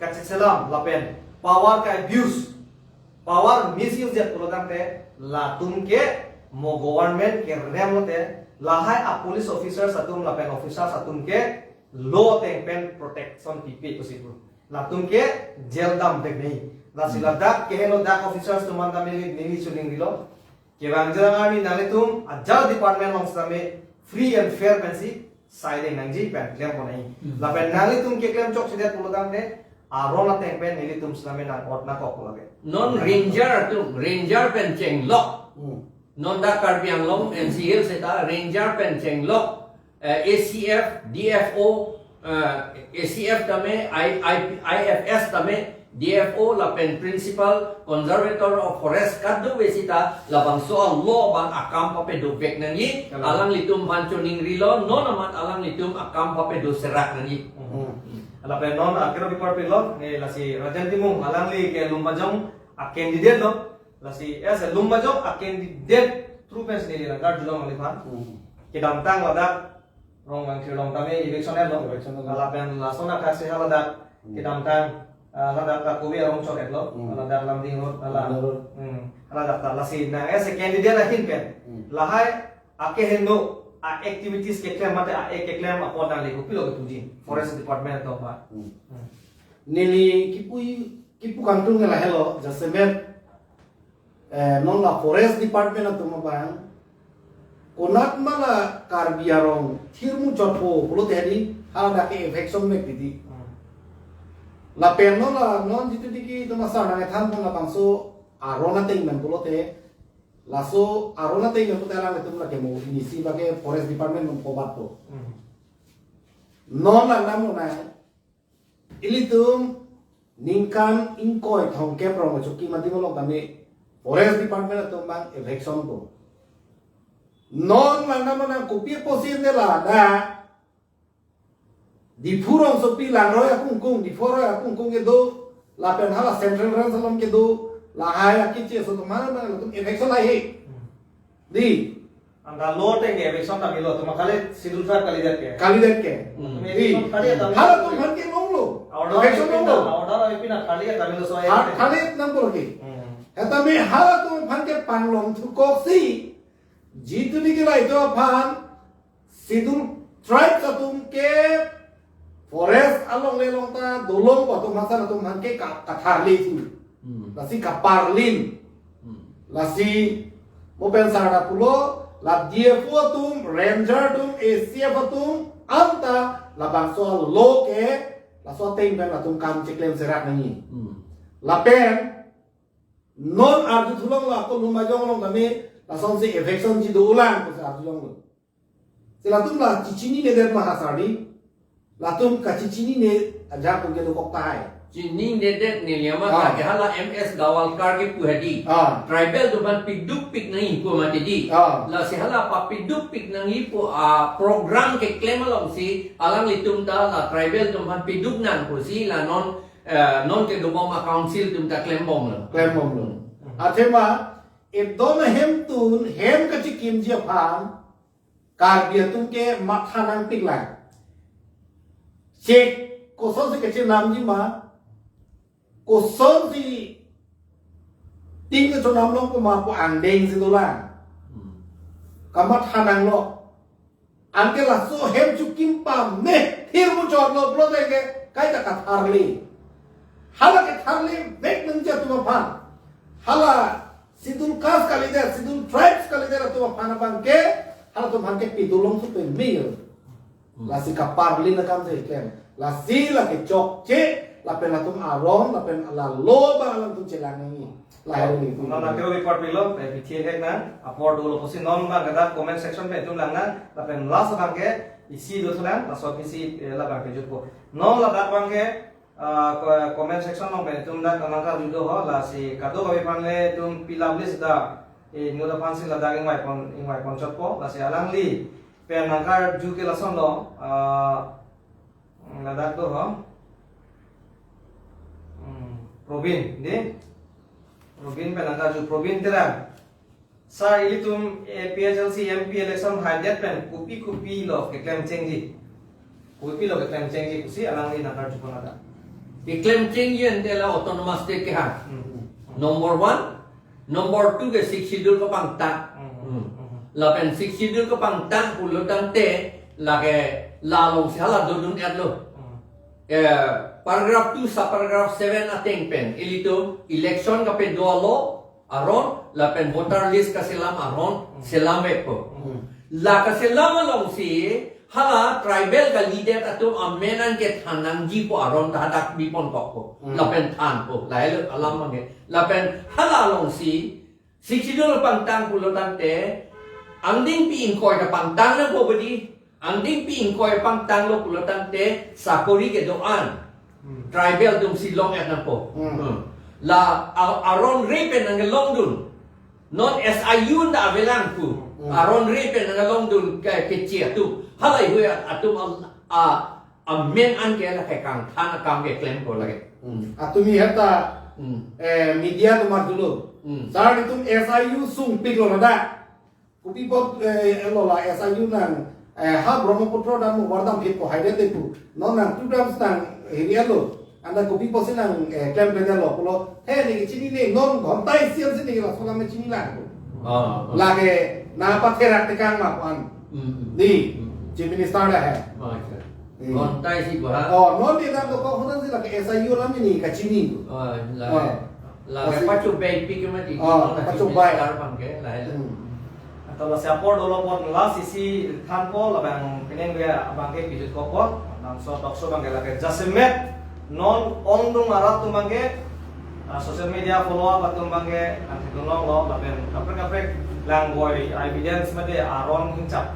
kacheselam lapen power ka-abuse, power misuse jat pulotangte latum ke mo government kerem lote lahai a police officers atum lapen officers atum ke law ateng pen protection pipe pusi pu. Latum ke jail dam dek nei. Lasi ladak keheno dak officers atum an tame neli choningrilo. Kevang jang arni nanglitum ajat department along sitame free and fair pensi siding nangji pen klem pon nai. Lapen nanglitum keklem chokchedet pulotangte aron ateng pen nelitum sitame nang-ot nangkok pulo ke. Non ranger atum, ranger pen chenglok. Non dak Karbi Anglong N C Hills seta ranger pen chenglok. Eh, A C F, D F O, eh, A C F tame, I, I, I F S tame, D F O lapen Principal Conservator of Forest kadokave seta labangso a law abang akam papedovek nangji. Alanglitum aphan choningrilo, non amat alanglitum akam papedoserak nangji. Lapen non akero bipar pilo, ne lasi Rajen Timung alangli ke Lumbajong a candidate lo. Lasi, yes, Lumbajong a candidate through pen sini lila gar julong aliphan. Kedamtang ladak Rongvang Thirlong tame election lo. Election lo. Lapen lason athak si haladak kedamtang, ah, ladak ta kobi arong chok lo. Haladak Lumding Road, hala. Lumding Road. Hmm. Haladak ta lasi nang as a candidate ahin pen. Lahai akeheno a activities keklem mate a keklem apot nangli kopilo kepuji. Forest Department atum aphan. Neli kipu, kipu kangtung ke lahelo, jasemet, eh, non la Forest Department atum abang, konat ma la Karbi arong thirmu chotpo pulote hadi, haladak ke eviction mek titi. Lapen non la, non jitu tiki tuma sa nang ethan pon labangso aron ateng pen pulote, laso aron ateng pen pulote alanglitum lake mo, inisi bake Forest Department non kobat po. Non la nam lo nai, ilitum ningkan ingkoi thomkep rong choki mati molok kami Forest Department atum abang eviction po. Non mana mana kopi posin de la da Diphu rongsopi Langroi akungkung, Diphu Roi akungkung kedo, lapen hala Central Range along kedo, lahai akiche so to mana mana latum eviction lahai. Di. Anta law ateng ke eviction ta milo, tuma kali Scheduled Tribe kalidet ke. Kalidet ke. Hmm. Di. Eviction kali ya, tapi halatum aphan ke longlo. Order eviction longlo. Order epi na kali ya, tapi lo soal. Kali nang bor ke. Hmm. Hetame halatum aphan ke panglong thukoksi. Jitu ni ke lai to aphan Scheduled Tribes atum ke forest along le along ta dolong atum hasan atum aphan ke ka-, katharli thu. Hmm. Lasi kaparlin. Hmm. Lasi mo pen sarada pulo, la D F O atum, ranger atum, A C F atum, anta labangso law ke, laso ateng pen latum kam cheklem serak nangji. Hmm. Lapen, non arju thulong la ako Lumbajong along kami, lasonsi eviction ji dolang, pusi arju longlo. Si latum la chichininedet ma ha sir di. Latum kachichinine ajak pun kedokok tahai. Chininede neli amat, ah, lake hala M S Gawalkar kepu hadi. Ah. Tribal atum aphan piduk pik nangji pu mati di. Ah. Lasi hala papiduk pik nangji pu, ah, program keklem alongsi alanglitum ta la tribal atum aphan piduk nang pusi la non, eh, non kedobom a-council atum ta klembomlo. Klembomlo. Hmm. Athema, ekdom hemtun, hem kachikimji aphan, Karbi atum ke matha nangpik lang. Chek, kosonsi kachenamji ma, kosonsi ting kachonam long pu ma pu angdeng si dolang. Hmm. Kamatha nanglo. Anke laso hem chukim pame, thirmu chotlo pulote ke, kaita katharli. Hala ketharli vek nangji atum aphan. Hala Scheduled Caste kalidet, Scheduled Tribes kalidet atum aphan abang ke, halatum aphan ke pidolong supe mir. Hmm. Lasi kaparlin akam si ken. Lasi lake chokche, lapen latum aron, lapen la law abang alangtum chelang nangji. Lahai ni. Nana kero report pilo, eh, P T A hek nang, apor dolo pusi non abang ke dak comment section pen itum lang nang, lapen last abang ke isi do thulang, laso isi, eh, labang ke jutpo. Non ladak abang ke, ah, ko-, comment section along pen itum dak kanang kar judo ho, lasi kadokave aphan le itum pilap list da, eh, inut aphansi ladak ingvai pon, ingvai pon chotpo, lasi alangli, Pen nangkarju ke lasonlo, ah, ladak do ho. Hmm, Probin, di? Probin pen nangkarju, Probin Terang. Sir, ilitum A P H L C M P election haidet pen kopi kopi lo keklem chengji. Kopi lo keklem chengji pusi alangli nangkarju pon ladak. Keklem chengji ante la autonomous state kehang. Hmm. Number one, number two ke Sixth Schedule kepangtang. Hmm. Hmm. Hmm. Lapen Sixth Schedule kepangtang pulo tangte lake la alongsi hala dodun-etlo. Hmm. Eh, paragraph two, subparagraph seven ateng pen ilitum election kapedo alo aron lapen voter list kaselam aron, hmm, selam-etpo. Hmm. La kaselam alongsi hala tribal kalidet atum amen an kethan nangjipo aron ta hadak biponkokpo. Hmm. Lapen thanpo. Lahelo alam abangke. Lapen hala alongsi Sixth Schedule pangtang pulo tangte angdengpi ingkoi ta pangtang nangpo bedi. Angdengpi ingkoi pangtanglo pulo tangte sakori kedo-an. Hmm. Tribal atumsi long-et nangpo. Hmm. Hmm. La a-, aron re pen nangkelongdun. Non S I U anta avelang pu. Hmm. Aron re pen nangkelongdun ke, keche atum. Halahei atum a, a, amen an ke la kekangthan akam keklempo lake. Hmm. Atumi heta, hmm, eh, media atum arjulo. Hmm. Sir, itum S I U sungpiklo ladak. Kopi apot, eh, lo la S I U nang, eh, ha Brahmaputra dam mo vardam phitpo haidet pu. Non nang two terms nang hiri-etlo. Anta kopi apotsi nang, eh, klemkledetlo pulo. He, neke chinine, non ghonta isi ansi neke laso alam chinine lang. Ah, ah. Lake nangpatherak tekang ma pu an. Hmm, hmm. Di, hmm, Chief Minister lahei. Ah, acha. Hmm. Ghonta isi ba? Oh, non dia dak dokok hodan si lake S I U alam ini kachini. Oh, la. Oh. Lake, lasi pachobei pik mati, oh, non lake pachobei. Chief Minister abangke, lahelo. Hmm. Atau lasi apor dolo pon lasi si thanpo labang penang dia abangke pijut kokpo, bangso tokso abangke lake jasemet non ongdung arat atum abangke, ah, social media follow up atum abangke, ang thekdunlonglo, lapen kaprek kaprek langgoi evidence mate aron hinchap,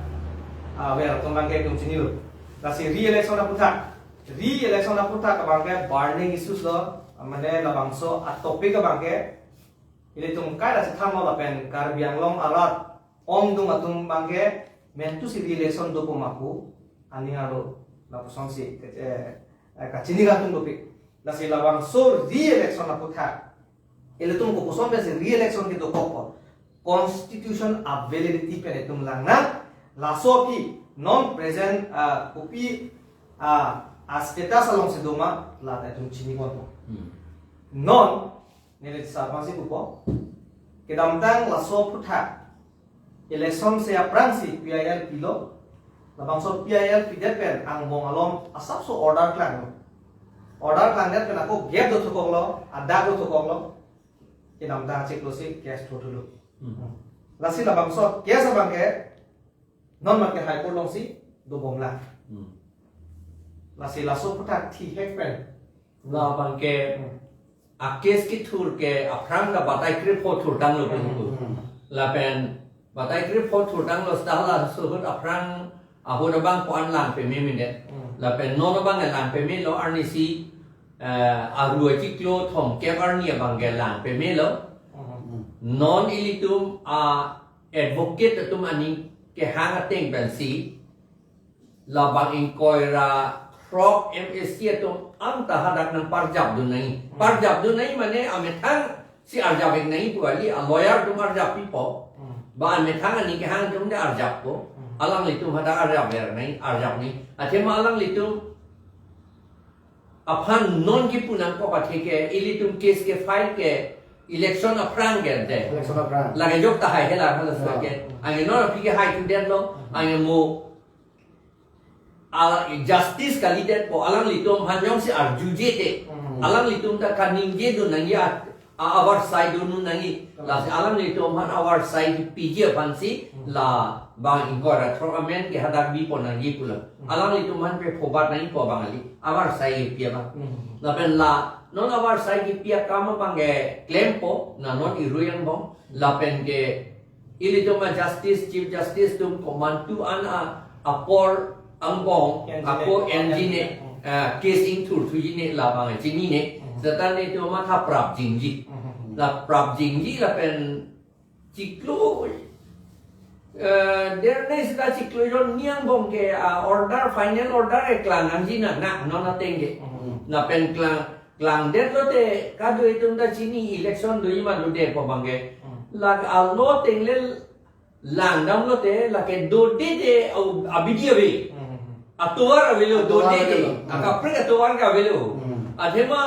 ah, aware atum abangke itum chinilo. Lasi re-election aphuthak. Re-election aphuthak abangke burning issues lo, mane labangso a-topic abangke, ilitum kaita chethanlo lapen Karbi Anglong arat ongdung atum abangke mentu si re-election dopo ma pu, aning arlo lapusonsi, eh, eh, kachini kangtung dopik. Lasi labangso re-election aphuthak ilitum kopuson pensi re-election kedokokpo. Constitution a-validity pen itum langnang, laso aphi non present, ah, kopi, ah, a-status alongsi doma, lata itum chiniponpo. Hmm. Non, neli sar aphansi pupo. Kedamtang laso aphuthak election si aphrangsi P I L pilo. Labangso P I L pidet pen angbong along asapso order klanglo. Order klangdet pen ako gap dothukoklo, adak dothukoklo. Kedamtang chiklo si case thurthulo. Hmm. Lasi labangso case abangke non abangke High Court alongsi dobomlang. Hmm. Lasi laso aphuthak thihek pen. Labangke, hmm, a-case kethur ke aphrang ta batai krepho thurtanglo, hmm, pu. Hmm. Lapen batai krepho thurtanglo seta laso ahut aphrang ahut abang ko-an lang pame mene. Hmm. Lapen non abang lang pamelo arnisi, eh, aru achiklo thomkep arni abangke lang pamelo. Hmm. Non ilitum a-advocate atum aning kehang ateng pensi labang ingkoi ra throk M A C atum anta hadak nangparjapdun nangji. Hmm. Parjapdun nangji mane amethang si arjap-ik nangji pu kali, a-lawyer atum arjap pipo. Hmm. Ba amethang aning kehang atum de arjappo. Hmm. Alanglitum hadak arjapver nangji, arjap nangji. Athema alanglitum aphan non kipu nangkok athe ke, ilitum case ke-file ke election aphrang ke de. Election aphrang. Lake jok tahai hela hela, oh, ke. Anke non aphi ke hai kudetlo, hmm, anke mo a justice kalidetpo, alanglitum aphan jongsi arjuje te. Hmm. Alanglitum ta kaningjedun nangji a, a, avarsai dun nangji. Hmm. Lasi alanglitum aphan avarsai kipiji aphansi, hmm, labang ingkoi ra throk amen ke hadak bipon nangji pulo. Hmm. Alanglitum aphan pe phobat nangjipo abang kali. Avarsai kipi abang. Hmm. Lapen la non avarsai kipi akam abangke klempo, na non irui angbong. Lapen ke ilitum a-justice, Chief Justice atum komantu an a, apor angbong, enjine, ako enjine, hmm, eh, case ingthurthuji ne labang chinine. Hmm. Seta netum matha prapjinji. Hmm. La prapjinji lapen chiklo Eh, der ne sita chiklo jon ni angbong ke, ah, order, final order ke klang nangji na, na, non ateng ke. Hmm. Lapen klang, klangdet lote kadokave atum ta chini election doji ma dode pu abang ke. Hmm. Lake alo ateng le langdam lote lake dodede, oh, abidi ave. Hmm. Atovar avelo, atovar dodede. Avelo. Hmm. Akaprek atovar ke avelo. Hmm. Athema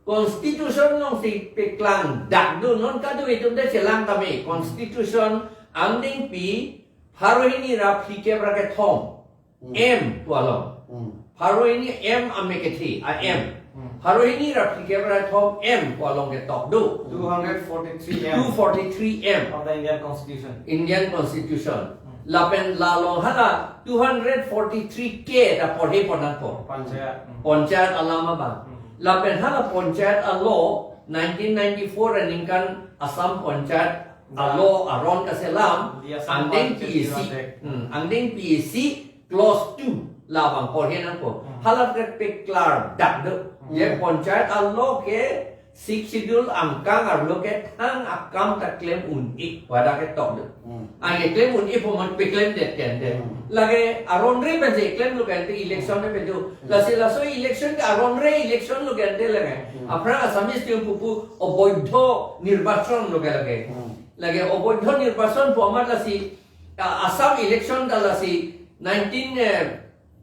Constitution alongsi peklang dak do, non kadokave atum ta chelang tame. Constitution angdengpi pharo hini ra phlikep ra kethom. Hmm. M pu along. Hmm. Pharo hini M ame kethe, a M. Hmm. Pharo hini ra phlikep ra kethom M pu along ketok do. Two hundred forty-three M. Two forty-three M. Of the Indian Constitution. Indian Constitution. Hmm. Lapen la along hala two hundred forty-three K ta porhe pon nangpo. Panchayat. Hmm. Panchayat alam abang. Hmm. Lapen hala panchayat a-law nineteen ninety-four aningkan Assam Panchayat a-law aron kaselam, the Assam Panchayati Raj Act. Angdengpi isi, hmm, angdengpi isi clause two labang porhe nangpo. Hmm. Hala ke peklar dak do. Hmm. Je panchayat a-law ke Sixth Schedule angkang arlo ke thang akam ta klem un-e pu hadak ketok do. Hmm. Anke klem un-e pu amat peklemdet ke ante. Hmm. Lake aron re pensi klemlo ke ante, election ne pedo. Hmm. Lasi laso election ke aron re election lo ke ante lake. Hmm. Aphrang Assamese atum pupu oboidho nirbachon lo ke lake. Hmm. Lake oboidho nirbachon pu amat lasi, ah, Assam election ta lasi nineteen, eh,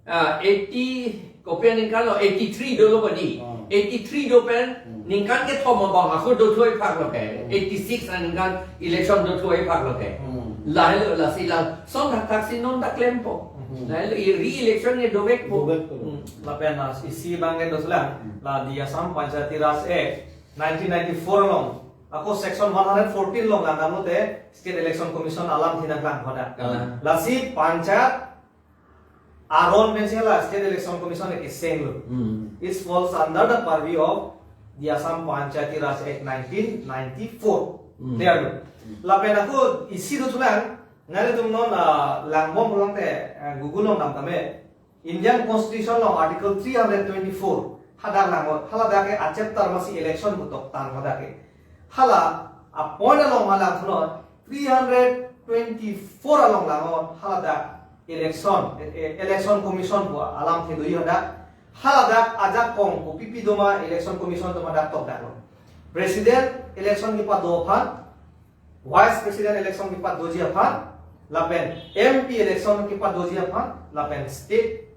ah, eighty, kopi aningkan lo, eighty-three dolo badi. Hmm. Eighty-three do pen, hmm, ningkan kethom abang ako dothuai phak lo ke. Hmm. Eighty-six aningkan election dothuai phak lo ke. Hmm. Lahelo lasi lason thakthak si non ta klempo. Hmm. Lahelo i re-election ne dovekpo. Dovekpo. Hmm. Lapen, ah, isi abang ke doslang, hmm, la the Assam Panchayati Raj Act nineteen ninety-four along, ako section one hundred fourteen along langdam lote State Election Commission alamthe nangklang pu hadak. Kalang. Lasi panchayat aron pensi la State Election Commission ke seng lo. Hmm. It falls under the purview of the Assam Panchayati Raj Act nineteen ninety-four. Hmm. Clear lo. Hmm. Lapen ako isi dothulang, nanglitum non, ah, langbom pulang te, ah, Google along dam tame. Indian Constitution along Article three hundred twenty-four hadak langnon, haladak ke a-chapter masi election pu toktan hadak ke. Hala a-point along ma langthunon, three hundred twenty-four along langnon, haladak election, e-, e-, Election Commission pu alamthe doji hadak. Haladak ajakong kopipi doma Election Commission atum hadak tokdaklo. President election kepado aphan, Vice President election kepadoji aphan, lapen M P election kepadoji aphan, lapen state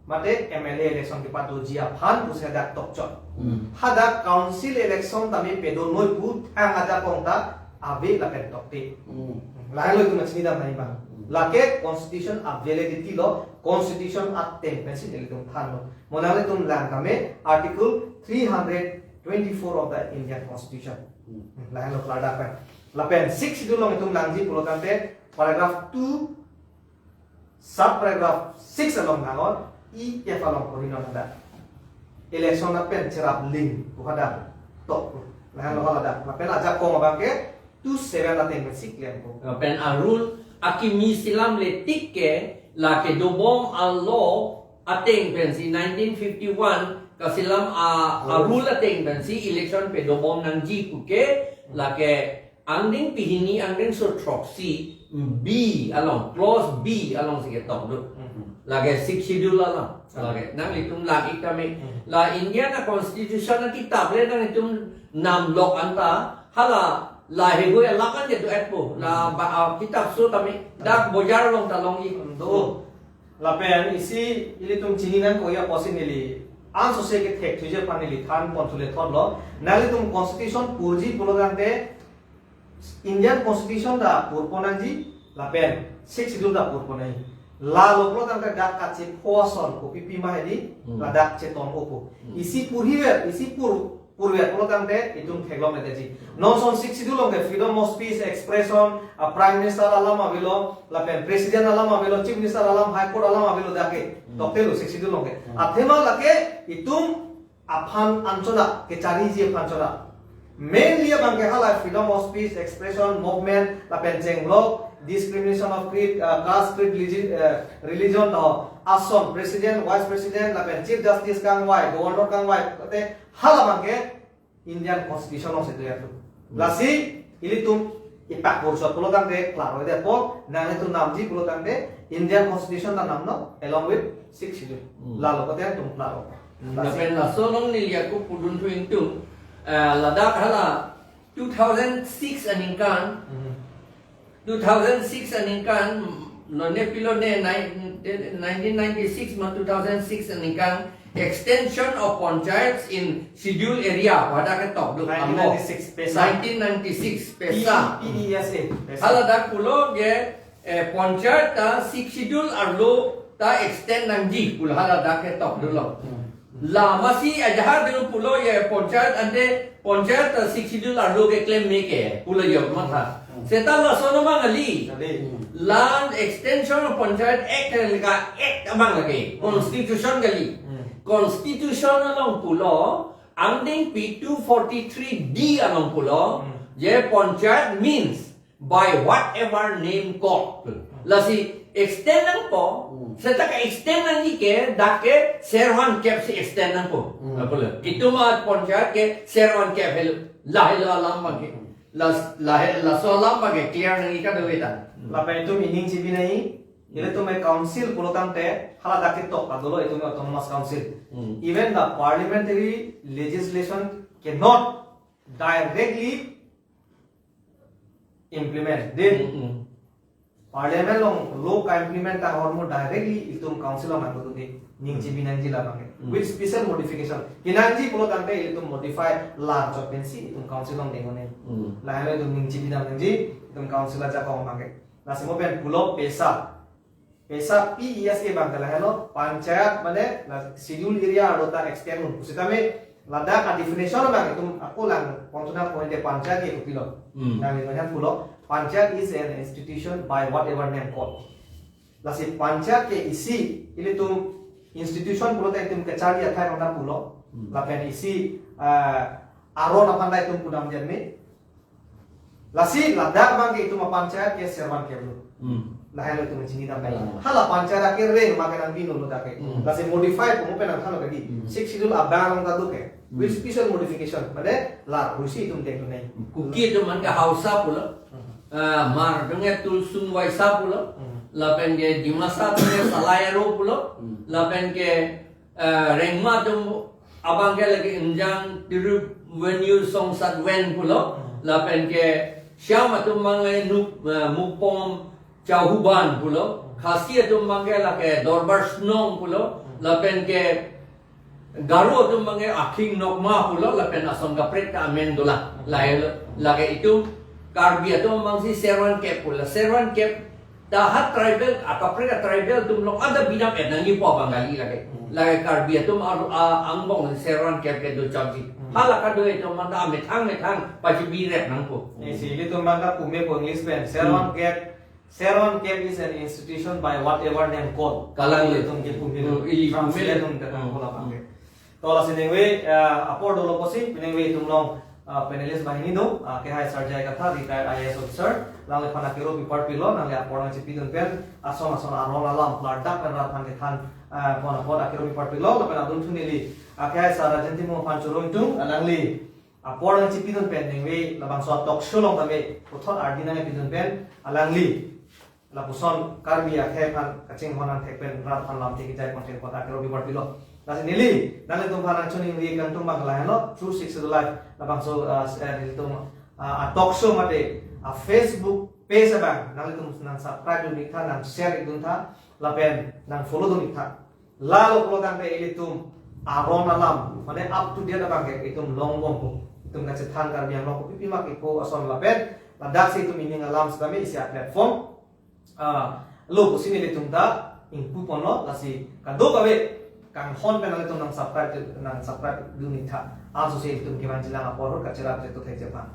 mate M L A election kepadoji aphan pusi hadak tokchot. Hmm. Hadak council election tame padonoi pu thang ajakong ta ave lapen tokte. Hmm. Lahelo itum chinidam nangji abang. Hmm. Lake constitution a-validity lo, constitution ateng pensi nelitum thanlo. Mo nanglitum lang tame Article three hundred twenty-four of the Indian Constitution. Hmm. Lahelo klardak pen. Lapen Sixth Schedule along itum langji pulo tangte paragraph two, sub paragraph six along langnon, E F along porinon hadak. Election lapen cherap ling pu hadak tok. Lahelo haladak. Lapen ajakong abang ke two seven ateng pensi klempo. Lapen a-rule akimi selam le tik ke lake dobom a-law ateng pensi nineteen fifty-one kaselam a, oh, a-rule ateng pensi election padobom nangji puke, hmm, lake angdengpi hini angdengso throksi B along, clause B alongsi ketok do. Hmm. Lake Sixth Schedule along. Hmm. Lake nanglitum lang-ik tame. Hmm. La Indian a-constitution akitap le nanglitum namlok anta, hala laheihui alam an kedo-etpo. La, hmm, ba, a, kitap so tame, dak, hmm, bojar along ta longji. Hmm, do. Lapen isi ilitum chini nangkok apotsi neli ansose kethek thuji aphan neli than pon thule thotlo. Nanglitum constitution porji pulo tangte Indian Constitution ta porpon nangji, lapen Sixth Schedule ta porpon nangji. Lalo pulo tangte dak kachepho ason kopipi ma hedi, hmm, ladak cheton-opo. Hmm. Isi porhiver, isi pur purver pulo tangte itum theklongledetji. Non ason Sixth Schedule along ke freedom of speech, expression, a Prime Minister alam avelo, lapen President alam avelo, Chief Minister alam, High Court alam avelo dak ke. Hmm. Toktelo Sixth Schedule along ke. Hmm. Athema lake itum aphan anchot a, kechariji aphan chot a. Mainly abang ke hala freedom of speech, expression, movement, lapen chenglok, discrimination of creed, uh, caste, creed, religion, uh, religion, no, ason President, Vice President, lapen Chief Justice kangvai, Governor kangvai, kote hala abang ke Indian Constitution alongsi do ya tu. Hmm. Lasi, ilitum ipak borsot pulo tangte klaro de po, nanglitum namji pulo tangte Indian Constitution ta namnon along with Sixth Schedule. Hmm. Lalo kote itum klaro. Lapen laso along neli ako pudun thu ingtung, eh, ladak hala two thousand six aningkan, Hmm. two thousand six aningkan, lone pilone nine-, nineteen ninety-six ma two thousand six aningkan, extension of panchayats in schedule area, pada ketok do nineteen ninety-six PESA. Nineteen ninety-six PESA. P E S A, PESA. Haladak pulo ke, eh, panchayat ta Sixth Schedule arlo ta extend nangji pulo haladak ketok dolo. Hmm. La masi ajahak dolo pulo ye panchayat ante panchayat ta Sixth Schedule arlo keklem me ke pulo ye matha. Hmm. Seta laso no mang kali. Kali. La extension of Panchayat Act le ka act abang lagi. Hmm. Constitution kali. Hmm. Constitution along pulo, angdengpi two forty-three D along pulo, Hmm. ye panchayat means by whatever name called. Lasi extend nangpo, Hmm. seta ka extend nangji ke, dak ke servan kep si extend nangpo. Hmm. Apa le? Itum a panchayat ke servan kep hel, lahelo alam abang ke. Las-, lahe-, laso alam abang ke clear nangji kadokave ta. Lapen itum ining chibi nangji, ilitum e council pulo tangte, haladak ketok ta dolo itum e autonomous council. Hmm. Even the parliamentary legislation cannot directly implement. Then, Hmm, hmm. Parliament along law ka-implement ta ahormu directly itum council along nangkutudi, ning Hmm. chibi nangji labang ke. Hmm. With special modification. Kenangji pulo tangte itum modify la chot pensi itum council along dengone. Hmm. Lahelo itum ning chibi nangji, itum council ajakong abang ke. Lasi mo pen pulo PESA. PESA, P E S A abang ke lahelo, panchayat mane la schedule area arlo ta extend un. Pusitame ladak a definition abang itum ako lang pon thu nang point de panchayat ke kopilo. Hmm. Nangli manya pulo, panchayat is an institution by whatever name called. Lasi panchayat ke isi, ilitum institution pulo ta itum kacharli athai rona pulo. Hmm. Lapen isi, ah, aron aphan ta itum pudam jan me. Lasi ladak abang ke itum a panchayat ke servan kep lo. Hmm. Lahelo itum chinidam nangji. Hmm. Hala panchayat ke reng ma ke nangpinlo dak ke. Hmm. Lasi modify pu mo pen nangthanlo kadi. Hmm. Sixth Schedule abang along ta do ke. Hmm. With special modification. Mane la pusi itum dengdun nangji. Kuki atum abang ke Hausa pulo. Hmm. Ah, Hmar atum ke Tuichawng Waisa pulo. Hmm. Lapen ke Dimasa atum ke Salai Aro pulo. Hmm. Lapen ke eh, Rengma atum abang ke lake Umjang Tirup Venue Songsat Ven pulo. Hmm. Lapen ke Shyam atum abang le Nuk, eh, Mukpom Chauhuban pulo. Hmm. Khasi atum abang ke lake Dorbar Snong pulo. Hmm. Lapen ke Garo atum abang ke Akhing Nokma pulo. Lapen ason kaprek ta amen dolang. Hmm. Lahelo, lake itum Karbi atum abang si servan kep pulo. Servan kep ta ha tribal, akaprek a tribal atum along ada bidam et nangji pu abang kali lake. Hmm. Lake Karbi atum a, a, angbong servan kep ke do chokji. Hmm. Hala kadokave atum abang ta amethang methang pachibi rep nangpo. Eh, si ilitum abang ta pume po English pen. Servan Hmm. kep, servan kep is an institution by whatever name called. Kalang le. Itum ke pume. Hmm, ili pume. Translate le. Itum ke Hmm. nangpo labang ke. To lasi ningve, eh, apor dolo pusi, ningve itum along, eh, panelist banghini do, eh, Kehai Sarjai Kathar, retired I A S officer, alangliphan akero pipar pilo, alangli apor nangchipidun pen, ason ason aron alam, klardak pen rat aphan kethan, eh, pon apot akero pipar pilo, lapen adun thu neli, eh, Kehai Sar Rajen Timung aphan choro ingtung, alangli apor nangchipidun pen, ningve labangso talk show along tame, puthot ardi nangpidun pen, alangli lapuson Karbi akhei aphan kachinghon nangthek pen rat aphan lamthe kejai ponthek apot akero pipar pilo. Lasi neli, nanglitum aphan nangchoningri kangtung abang lahelo, True Sixth Schedule Live, labangso, ah, s-, eh, nelitum, ah, a talk show mate, a Facebook page abang, nanglitum nang subscribe dun iktha, nang share dun tha, lapen nang follow dun iktha. Lalo pulo tangte ilitum aron alam, mane up to date abang ke itum longbom po. Itum kachethan Karbi Anglong kopi pi ma kepo ason lapen, ladak si itum ining alam setame isi a platform, ah, lo pusi nelitum ta ingpu ponlo, lasi kadokave kanghon pen nanglitum nang subscribe, nang subscribe dun iktha. Anso si itum kevan jilang apor ahut kacherap chetu thek jepang.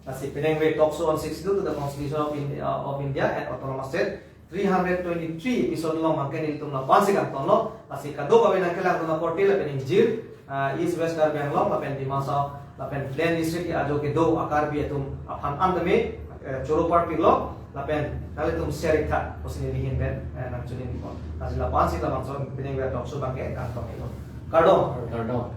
Lasi peningve talk show on Sixth Schedule to the Constitution of India, of India and Autonomous State three hundred twenty-three episode along abang ke nelitum lapu-an si kangtonlo, lasi kadokave nangkelang dun apor te lapen ingjir, ah, East West Karbi Anglong, lapen Dima Hasao, lapen Plain District ajo kedo a Karbi atum aphan an tame, eh, choro parpiklo, lapen nanglitum share iktha, pusi neli ahin pen, eh, nangchoningri po. Lasi lapu-an si labangso peningve talk show abang ke kangtong iklo. Kardom. Kardom.